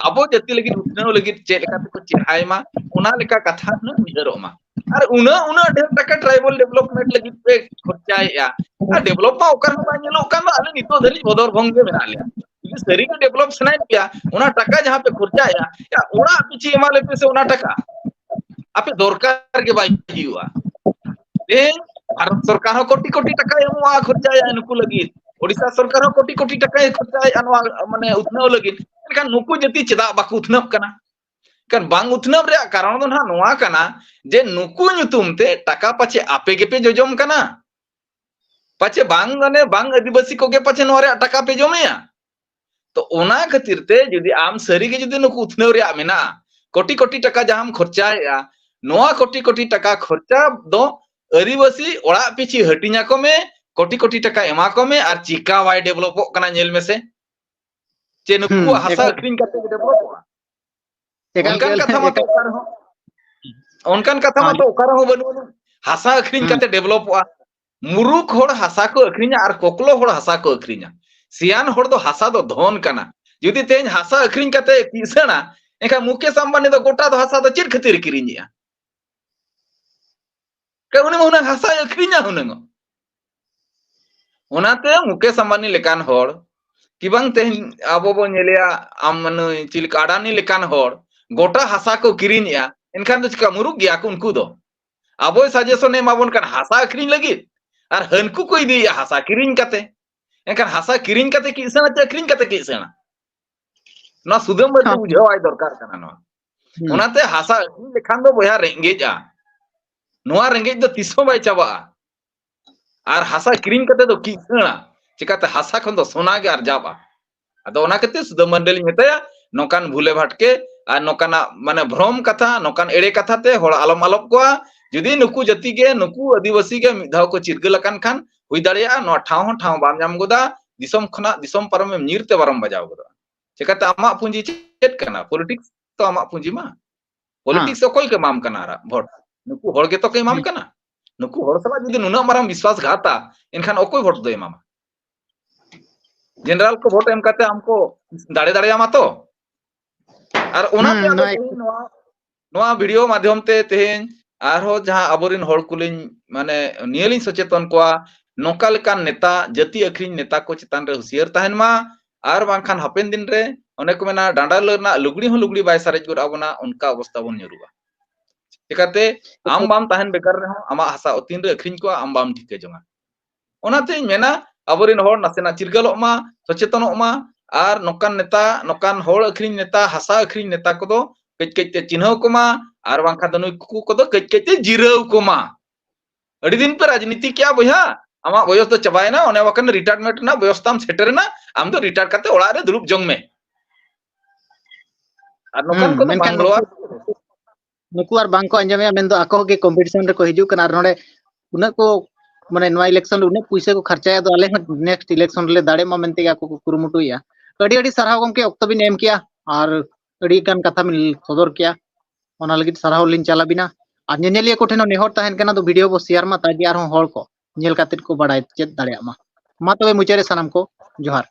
ᱟᱵᱚ ᱡᱟᱹᱛᱤ ᱞᱟᱹᱜᱤᱫ ᱩᱛᱱᱟᱹᱣ ᱞᱟᱹᱜᱤᱫ ᱪᱮᱫ ᱞᱮᱠᱟ ᱛᱮᱠᱚ ᱪᱮᱨᱦᱟᱭ ᱢᱟ, ᱚᱱᱟ ᱞᱮᱠᱟ ᱠᱟᱛᱷᱟ ᱦᱩᱱᱟᱹᱝ ᱩᱭᱦᱟᱹᱨᱚᱜ ᱢᱟ᱾ ᱟᱨ ᱩᱱᱟᱹᱜ, ᱩᱱᱟᱹᱜ ᱰᱷᱮᱨ ᱴᱟᱠᱟ tribal development ᱞᱟᱹᱜᱤᱫ ᱯᱮ ᱠᱷᱚᱨᱪᱟᱭᱮᱫᱼᱟ, ᱟᱨ develop ᱢᱟ ᱚᱠᱟ ᱨᱮᱦᱚᱸ ᱵᱟᱭ ᱧᱮᱞᱚᱜ ᱠᱟᱱ ᱫᱚ, ᱟᱞᱮ ᱱᱤᱛᱚᱜ ᱫᱷᱟᱹᱨᱤᱡ ᱵᱚᱫᱚᱨ ᱵᱷᱚᱝ ᱜᱮ ᱢᱮᱱᱟᱜ ᱞᱮᱭᱟ᱾ ᱡᱩᱫᱤ ᱥᱟᱹᱨᱤ ᱜᱮ develop ᱥᱟᱱᱟᱭᱮᱫ ᱯᱮᱭᱟ, ᱚᱱᱟ ᱴᱟᱠᱟ ᱡᱟᱦᱟᱸ ᱯᱮ ᱠᱷᱚᱨᱪᱟᱭᱮᱫᱼᱟ, ᱭᱟ, ᱚᱲᱟᱜ ᱯᱤᱪᱷᱤ ᱮᱢᱟ ᱞᱮᱯᱮ ᱥᱮ ᱚᱱᱟ ᱴᱟᱠᱟ, ᱟᱯᱮ ᱫᱚᱨᱠᱟᱨ ᱜᱮ ᱵᱟᱭ ᱦᱩᱭᱩᱜᱼᱟ᱾ ᱛᱮᱦᱮᱧ ᱵᱷᱟᱨᱚᱛ ᱥᱚᱨᱠᱟᱨ ᱦᱚᱸ ᱠᱳᱴᱤ ᱠᱳᱴᱤ ᱴᱟᱠᱟᱭ ᱮᱢᱚᱜᱼᱟ, ᱠᱷᱚᱨᱪᱟᱭᱟ ᱱᱩᱠᱩ ᱞᱟᱹᱜᱤᱫ, ᱳᱰᱤᱥᱟ ᱥᱚᱨᱠᱟᱨ ᱦᱚᱸ ᱠᱳᱴᱤ ᱠᱳᱴᱤ ᱴᱟᱠᱟᱭ ᱠᱷᱚᱨᱪᱟᱭᱮᱫᱼᱟ ᱱᱚᱣᱟ, ᱢᱟᱱᱮ, ᱩᱛᱱᱟᱹᱣ ᱞᱟᱹᱜᱤᱫ᱾ ᱢᱮᱱᱠᱷᱟᱱ ᱱᱩᱠᱩ ᱡᱟᱹᱛᱤ ᱪᱮᱫᱟᱜ ᱵᱟᱠᱚ ᱩᱛᱱᱟᱹᱜ ᱠᱟᱱᱟ? ᱠᱷᱟᱱ ᱵᱟᱝ ᱩᱛᱱᱟᱹᱣ ᱨᱮᱭᱟᱜ ᱠᱟᱨᱚᱱ ᱫᱚ ᱱᱟᱦᱟᱜ ᱱᱚᱣᱟ ᱠᱟᱱᱟ ᱡᱮ ᱱᱩᱠᱩ ᱧᱩᱛᱩᱢ ᱛᱮ ᱴᱟᱠᱟ ᱯᱟᱪᱷᱮ ᱟᱯᱮ ᱜᱮᱯᱮ ᱡᱚᱡᱚᱢ ᱠᱟᱱᱟ, ᱯᱟᱪᱷᱮ ᱵᱟᱝ, ᱢᱟᱱᱮ, ᱵᱟᱝ ᱟᱹᱫᱤᱵᱟᱹᱥᱤ ᱠᱚᱜᱮ ᱯᱟᱪᱷᱮ ᱱᱚᱣᱟ ᱨᱮᱭᱟᱜ ᱴᱟᱠᱟ ᱯᱮ ᱡᱚᱢᱮᱭᱟ᱾ ᱛᱚ ᱚᱱᱟ ᱠᱷᱟᱹᱛᱤᱨ ᱛᱮ ᱡᱩᱫᱤ ᱟᱢ ᱥᱟᱹᱨᱤ ᱜᱮ ᱡᱩᱫᱤ ᱱᱩᱠᱩ ᱩᱛᱱᱟᱹᱣ ᱨᱮᱭᱟᱜ ᱢᱮᱱᱟᱜᱼᱟ, ᱠᱳᱴᱤ ᱠᱳᱴᱤ ᱴᱟᱠᱟ ᱡᱟᱦᱟᱸᱢ ᱠᱷᱚᱨᱪᱟᱭᱮᱫᱼᱟ, ᱱᱚᱣᱟ ᱠᱳᱴᱤ ᱠᱳᱴᱤ ᱴᱟᱠᱟ ᱠᱷᱚᱨᱪᱟ ᱫᱚ ᱟᱹᱫᱤᱵᱟᱹᱥᱤ ᱚᱲᱟᱜ ᱯᱤᱪᱷᱤ ᱦᱟᱹᱴᱤᱧ ᱟᱠᱚ ᱢᱮ, ᱠᱳᱴᱤ ᱠᱳᱴᱤ ᱴᱟᱠᱟ ᱮᱢᱟ ᱠᱚ ᱢᱮ, ᱟᱨ ᱪᱤᱠᱟ ᱵᱟᱭ developᱚᱜ ᱠᱟᱱᱟ ᱧᱮᱞ ᱢᱮᱥᱮ᱾ ᱪᱮ ᱱᱩᱠᱩᱣᱟᱜ ᱦᱩᱸ, ᱦᱟᱥᱟ ᱮᱠᱟᱞ᱾ ᱟᱹᱠᱷᱨᱤᱧ ᱠᱟᱛᱮ ᱜᱮ developᱚᱜᱼᱟ? ᱮᱠᱟᱞ ᱜᱮ, ᱚᱱᱠᱟᱱ ᱠᱟᱛᱷᱟ ᱢᱟᱛᱚ ᱮᱠᱟᱞ᱾ ᱚᱠᱟ ᱨᱮᱦᱚᱸ, ᱚᱱᱠᱟᱱ ᱠᱟᱛᱷᱟ ᱦᱳᱭ᱾ ᱢᱟᱛᱚ ᱚᱠᱟ ᱨᱮᱦᱚᱸ ᱵᱟᱹᱱᱩᱜ ᱟᱹᱱᱤᱡ᱾ ᱦᱟᱥᱟ ᱟᱹᱠᱷᱨᱤᱧ ᱦᱩᱸ᱾ ᱠᱟᱛᱮ developᱚᱜᱼᱟ? ᱢᱩᱨᱩᱠᱷ ᱦᱚᱲ ᱦᱟᱥᱟ ᱠᱚ ᱟᱹᱠᱷᱨᱤᱧᱟ ᱟᱨ ᱠᱚᱠᱞᱚ ᱦᱚᱲ ᱦᱟᱥᱟ ᱠᱚ ᱟᱹᱠᱷᱨᱤᱧᱟ᱾ ᱥᱮᱭᱟᱱ ᱦᱚᱲ ᱫᱚ ᱦᱟᱥᱟ ᱫᱚ ᱫᱷᱚᱱ ᱠᱟᱱᱟ᱾ ᱡᱩᱫᱤ ᱛᱮᱦᱮᱧ ᱦᱟᱥᱟ ᱟᱹᱠᱷᱨᱤᱧ ᱠᱟᱛᱮ ᱠᱤᱥᱟᱹᱬᱟ, ᱮᱱᱠᱷᱟᱱ ᱢᱩᱠᱮᱥ ᱟᱢᱵᱟᱱᱤ ᱫᱚ ᱜᱚᱴᱟ ᱫᱚ ᱦᱟᱥᱟ ᱫᱚ ᱪᱮᱫ ᱠᱷᱟᱹᱛᱤᱨ ᱮ ᱠᱤᱨᱤᱧᱮᱜᱼᱟ? ᱠᱟᱨᱚᱱ ᱩᱱᱤ ᱢᱟ ᱦᱩᱱᱟᱹᱝ ᱦᱟᱥᱟᱭ ᱟᱹᱠᱷᱨᱤᱧᱟ ᱦᱩᱱᱟᱹᱝ᱾ ᱚᱱᱟᱛᱮ ᱢᱩᱠᱮᱥ ᱟᱢᱵᱟᱱᱤ ᱞᱮᱠᱟᱱ ᱦᱚᱲ, ᱠᱤ ᱵᱟᱝ ᱛᱮᱦᱮᱧ ᱟᱵᱚ ᱵᱚ ᱧᱮᱞᱮᱭᱟ, ᱟᱢ ᱱᱩᱭ ᱪᱤᱞᱤ ᱠᱚ ᱟᱰᱟᱱᱤ ᱞᱮᱠᱟᱱ ᱦᱚᱲ, ᱜᱚᱴᱟ ᱦᱟᱥᱟ ᱠᱚ ᱠᱤᱨᱤᱧᱮᱜᱼᱟ, ᱮᱱᱠᱷᱟᱱ ᱫᱚ ᱪᱤᱠᱟ ᱢᱩᱨᱩᱠ ᱜᱮᱭᱟ ᱠᱚ ᱩᱱᱠᱩ ᱫᱚ? ᱟᱵᱚᱭ suggestion ᱮ ᱮᱢᱟ ᱵᱚᱱ ᱠᱟᱱ ᱦᱟᱥᱟ ᱟᱹᱠᱷᱨᱤᱧ ᱞᱟᱹᱜᱤᱫ, ᱟᱨ ᱦᱟᱹᱱᱠᱩ ᱠᱚ ᱤᱫᱤᱭᱮᱜᱼᱟ ᱦᱟᱥᱟ ᱠᱤᱨᱤᱧ ᱠᱟᱛᱮ᱾ ᱮᱱᱠᱷᱟᱱ ᱦᱟᱥᱟ ᱠᱤᱨᱤᱧ ᱠᱟᱛᱮ ᱠᱤᱥᱟᱹᱬᱟ ᱪᱮ ᱟᱹᱠᱷᱨᱤᱧ ᱠᱟᱛᱮ ᱠᱤᱥᱟᱹᱬᱟ? ᱱᱚᱣᱟ ᱥᱩᱫᱟᱹᱢ ᱵᱟᱹᱲᱛᱤ ᱦᱮᱸ᱾ ᱵᱩᱡᱷᱟᱹᱣ ᱟᱭ ᱫᱚᱨᱠᱟᱨ ᱠᱟᱱᱟ ᱱᱚᱣᱟ᱾ ᱦᱩᱸ᱾ ᱚᱱᱟᱛᱮ ᱦᱟᱥᱟ ᱟᱹᱠᱷᱨᱤᱧ ᱞᱮᱠᱷᱟᱱ ᱫᱚ ᱵᱚᱭᱦᱟ ᱨᱮᱸᱜᱮᱡᱼᱟ᱾ ᱱᱚᱣᱟ ᱨᱮᱸᱜᱮᱡ ᱫᱚ ᱛᱤᱥ ᱦᱚᱸ ᱵᱟᱭ ᱪᱟᱵᱟᱜᱼᱟ᱾ ᱟᱨ ᱦᱟᱥᱟ ᱠᱤᱨᱤᱧ ᱠᱟᱛᱮ ᱫᱚ ᱠᱤᱥᱟᱹᱬᱟ᱾ ᱪᱤᱠᱟᱹᱛᱮ ᱦᱟᱥᱟ ᱠᱷᱚᱱ ᱫᱚ ᱥᱚᱱᱟ ᱜᱮ ᱟᱨᱡᱟᱣᱼᱟ᱾ ᱟᱫᱚ ᱚᱱᱟ ᱠᱷᱟᱹᱛᱤᱨ ᱥᱩᱫᱟᱹᱢ ᱢᱟᱹᱱᱰᱤ ᱞᱤᱧ ᱢᱮᱛᱟᱭᱟ, ᱱᱚᱝᱠᱟᱱ ᱵᱷᱩᱞᱮ ᱵᱷᱟᱴᱠᱮ ᱟᱨ ᱱᱚᱝᱠᱟᱱᱟᱜ ᱢᱟᱱᱮ ᱵᱷᱨᱚᱢ ᱠᱟᱛᱷᱟ, ᱱᱚᱝᱠᱟᱱ ᱮᱲᱮ ᱠᱟᱛᱷᱟ ᱛᱮ ᱦᱚᱲ ᱟᱞᱚᱢ ᱟᱞᱚᱯ ᱠᱚᱣᱟ᱾ ᱡᱩᱫᱤ ᱱᱩᱠᱩ ᱡᱟᱹᱛᱤ ᱜᱮ, ᱱᱩᱠᱩ ᱟᱹᱫᱤᱵᱟᱹᱥᱤ ᱜᱮ ᱢᱤᱫ ᱫᱷᱟᱣ ᱠᱚ ᱪᱤᱨᱜᱟᱹᱞ ᱟᱠᱟᱱ ᱠᱷᱟᱱ, ᱦᱩᱭ ᱫᱟᱲᱮᱭᱟᱜᱼᱟ ᱱᱚᱣᱟ ᱴᱷᱟᱶ ᱦᱚᱸ ᱴᱷᱟᱶ ᱵᱟᱢ ᱧᱟᱢ ᱜᱚᱫᱟ, ᱫᱤᱥᱚᱢ ᱠᱷᱚᱱᱟᱜ ᱫᱤᱥᱚᱢ ᱯᱟᱨᱚᱢᱮᱢ ᱧᱤᱨ ᱛᱮ ᱵᱟᱨᱚᱢ ᱵᱟᱡᱟᱣ ᱜᱚᱫᱚᱜᱼᱟ᱾ ᱪᱤᱠᱟᱹᱛᱮ ᱟᱢᱟᱜ ᱯᱩᱸᱡᱤ ᱪᱮᱫ ᱠᱟᱱᱟ? ᱯᱚᱞᱤᱴᱤᱠᱥ ᱛᱚ ᱟᱢᱟᱜ ᱯᱩᱸᱡᱤ ᱢᱟ᱾ ᱯᱚᱞᱤᱴᱤᱠᱥ ᱦᱮᱸ᱾ ᱚᱠᱚᱭ ᱠᱚ ᱮᱢᱟᱢ ᱠᱟᱱᱟ ᱟᱨᱟᱜ ᱵᱷᱳᱴ? ᱱᱩᱠᱩ ᱦᱚᱲ ᱜᱮᱛᱚ ᱠᱚ ᱮᱢᱟᱢ ᱦᱮᱸ᱾ ᱠᱟᱱᱟ᱾ ᱱᱩᱠᱩ ᱦᱚᱲ ᱥᱟᱞᱟᱜ ᱡᱩᱫᱤ ᱱᱩᱱᱟᱹᱜ ᱢᱟᱨᱟᱝ ᱵᱤᱥᱣᱟᱥ ᱜᱷᱟᱛᱟ, ᱮᱱᱠᱷᱟᱱ ᱚᱠᱚᱭ ᱵᱷᱳᱴ ᱫᱚᱭ ᱮᱢᱟᱢᱟ? ᱡᱮᱱᱟᱨᱟᱞ ᱠᱚ ᱵᱷᱳᱴ ᱮᱢ ᱠᱟᱛᱮ ᱟᱢ ᱠᱚ ᱫᱟᱲᱮ ᱫᱟᱲᱮᱭᱟᱢᱟ ᱛᱚ? ᱟᱨ ᱚᱱᱟᱛᱮ ᱦᱩᱸ, ᱟᱫᱚ ᱱᱚᱣᱟ ᱛᱮᱦᱮᱧ ᱱᱚᱣᱟ, ᱱᱚᱣᱟ ᱵᱷᱤᱰᱤᱭᱳ ᱢᱟᱫᱽᱫᱷᱚᱢ ᱛᱮ ᱛᱮᱦᱮᱧ ᱟᱨᱦᱚᱸ ᱡᱟᱦᱟᱸ ᱟᱵᱚᱨᱮᱱ ᱦᱚᱲ ᱠᱚᱞᱤᱧ, ᱢᱟᱱᱮ, ᱱᱤᱭᱟᱹ ᱞᱤᱧ ᱥᱚᱪᱮᱛᱚᱱ ᱠᱚᱣᱟ, ᱱᱚᱝᱠᱟ ᱞᱮᱠᱟᱱ ᱱᱮᱛᱟ, ᱡᱟᱹᱛᱤ ᱟᱹᱠᱷᱨᱤᱧ ᱱᱮᱛᱟ ᱠᱚ ᱪᱮᱛᱟᱱ ᱨᱮ ᱦᱩᱸᱥᱤᱭᱟᱹᱨ ᱛᱟᱦᱮᱱ ᱢᱟ, ᱟᱨ ᱵᱟᱝᱠᱷᱟᱱ ᱦᱟᱯᱮᱱ ᱫᱤᱱ ᱨᱮ ᱚᱱᱮ ᱠᱚ ᱢᱮᱱᱟ, ᱰᱟᱸᱰᱟ ᱨᱮᱱᱟᱜ ᱞᱩᱜᱽᱲᱤ ᱦᱚᱸ ᱞᱩᱜᱽᱲᱤ ᱵᱟᱭ ᱥᱟᱨᱮᱡ ᱜᱚᱫ ᱟᱵᱚᱱᱟ, ᱚᱱᱠᱟ ᱚᱵᱚᱥᱛᱟ ᱵᱚᱱ ᱧᱩᱨᱩᱜᱼᱟ᱾ ᱪᱤᱠᱟᱹᱛᱮ ᱟᱢ ᱵᱟᱢ ᱛᱟᱦᱮᱱ ᱵᱮᱠᱟᱨ ᱨᱮᱦᱚᱸ ᱟᱢᱟᱜ ᱦᱟᱥᱟ ᱛᱤᱱᱨᱮ ᱟᱹᱠᱷᱨᱤᱧ ᱠᱚᱜᱼᱟ, ᱟᱢ ᱵᱟᱢ ᱴᱷᱤᱠᱟᱹ ᱡᱚᱝᱟ᱾ ᱚᱱᱟᱛᱮᱧ ᱢᱮᱱᱟ, ᱟᱵᱚᱨᱮᱱ ᱦᱚᱲ ᱱᱟᱥᱮᱱᱟᱜ ᱪᱤᱨᱜᱟᱹᱞᱚᱜ ᱢᱟ, ᱥᱚᱪᱮᱛᱚᱱᱚᱜ ᱢᱟ, ᱟᱨ ᱱᱚᱝᱠᱟᱱ ᱱᱮᱛᱟ, ᱱᱚᱝᱠᱟᱱ ᱦᱚᱲ ᱟᱹᱠᱷᱨᱤᱧ ᱱᱮᱛᱟ, ᱦᱟᱥᱟ ᱟᱹᱠᱷᱨᱤᱧ ᱱᱮᱛᱟ ᱠᱚᱫᱚ ᱠᱟᱹᱡ ᱠᱟᱹᱡ ᱛᱮ ᱪᱤᱱᱦᱟᱹᱣ ᱠᱚᱢᱟ, ᱟᱨ ᱵᱟᱝᱠᱷᱟᱱ ᱫᱚ ᱱᱩᱠᱩ ᱠᱚᱫᱚ ᱠᱟᱹᱡ ᱠᱟᱹᱡ ᱛᱮ ᱡᱤᱨᱟᱹᱣ ᱠᱚᱢᱟ᱾ ᱟᱹᱰᱤ ᱫᱤᱱ ᱯᱮ ᱨᱟᱡᱽᱱᱤᱛᱤ ᱠᱮᱜᱼᱟ ᱵᱚᱭᱦᱟ, ᱟᱢᱟᱜ ᱵᱚᱭᱚᱥ ᱫᱚ ᱪᱟᱵᱟᱭᱮᱱᱟ, ᱚᱱᱮ ᱵᱟᱠᱷᱟᱱ retirement ᱨᱮᱱᱟᱜ ᱵᱚᱭᱚᱥ ᱛᱟᱢ ᱥᱮᱴᱮᱨᱮᱱᱟ, ᱟᱢ ᱫᱚ retire ᱠᱟᱛᱮ ᱚᱲᱟᱜ ᱨᱮ ᱫᱩᱲᱩᱵ ᱡᱚᱝ ᱢᱮ᱾ ᱟᱨ ᱱᱚᱝᱠᱟᱱ ᱦᱩᱸ, ᱠᱚᱫᱚ ᱢᱮᱱᱠᱷᱟᱱ ᱵᱟᱝ ᱞᱚᱲᱟ᱾ ᱱᱩᱠᱩ, ᱱᱩᱠᱩ ᱟᱨ ᱵᱟᱝ ᱠᱚ ᱟᱸᱡᱚᱢᱮᱜᱼᱟ, ᱢᱮᱱᱫᱚ ᱟᱠᱚ ᱦᱚᱸ ᱜᱮ competition ᱨᱮᱠᱚ ᱦᱤᱡᱩᱜ ᱠᱟᱱᱟ, ᱟᱨ ᱱᱚᱰᱮ ᱩᱱᱟᱹᱜ ᱠᱚ, ᱢᱟᱱᱮ, ᱱᱚᱣᱟ election ᱨᱮ ᱩᱱᱟᱹᱜ ᱯᱩᱭᱥᱟᱹ ᱠᱚ ᱠᱷᱚᱨᱪᱟᱭᱟ, ᱟᱫᱚ ᱟᱞᱮ ᱦᱚᱸ next election ᱨᱮᱞᱮ ᱫᱟᱲᱮᱜ ᱢᱟ ᱢᱮᱱᱛᱮ ᱜᱮ ᱟᱠᱚ ᱠᱚ ᱠᱩᱨᱩᱢᱩᱴᱩᱭᱮᱜᱼᱟ᱾ ᱟᱹᱰᱤ ᱟᱹᱰᱤ ᱥᱟᱨᱦᱟᱣ ᱜᱚᱢᱠᱮ, ᱚᱠᱛᱚ ᱵᱤᱱ ᱮᱢ ᱠᱮᱜᱼᱟ ᱟᱨ ᱟᱹᱰᱤ ᱜᱟᱱ ᱠᱟᱛᱷᱟ ᱵᱤᱱ ᱥᱚᱫᱚᱨ ᱠᱮᱜᱼᱟ, ᱚᱱᱟ ᱞᱟᱹᱜᱤᱫ ᱥᱟᱨᱦᱟᱣ ᱞᱤᱧ ᱪᱟᱞ ᱟᱵᱤᱱᱟ᱾ ᱟᱨ ᱧᱮᱧᱮᱞᱤᱭᱟᱹ ᱠᱚᱴᱷᱮᱱ ᱦᱚᱸ ᱱᱮᱦᱚᱨ ᱛᱟᱦᱮᱱ ᱠᱟᱱᱟ, ᱫᱚ video ᱵᱚ share ᱢᱟ, ᱛᱟᱠᱤ ᱟᱨᱦᱚᱸ ᱦᱚᱲ ᱠᱚ ᱧᱮᱞ ᱠᱟᱛᱮᱫ ᱠᱚ ᱵᱟᱲᱟᱭ ᱪᱮᱫ ᱫᱟᱲᱮᱭᱟᱜ ᱢᱟ᱾ ᱢᱟ ᱛᱚᱵᱮ ᱢᱩᱪᱟᱹᱫ ᱨᱮ ᱥᱟᱱᱟᱢ ᱠᱚ ᱡᱚᱦᱟᱨ᱾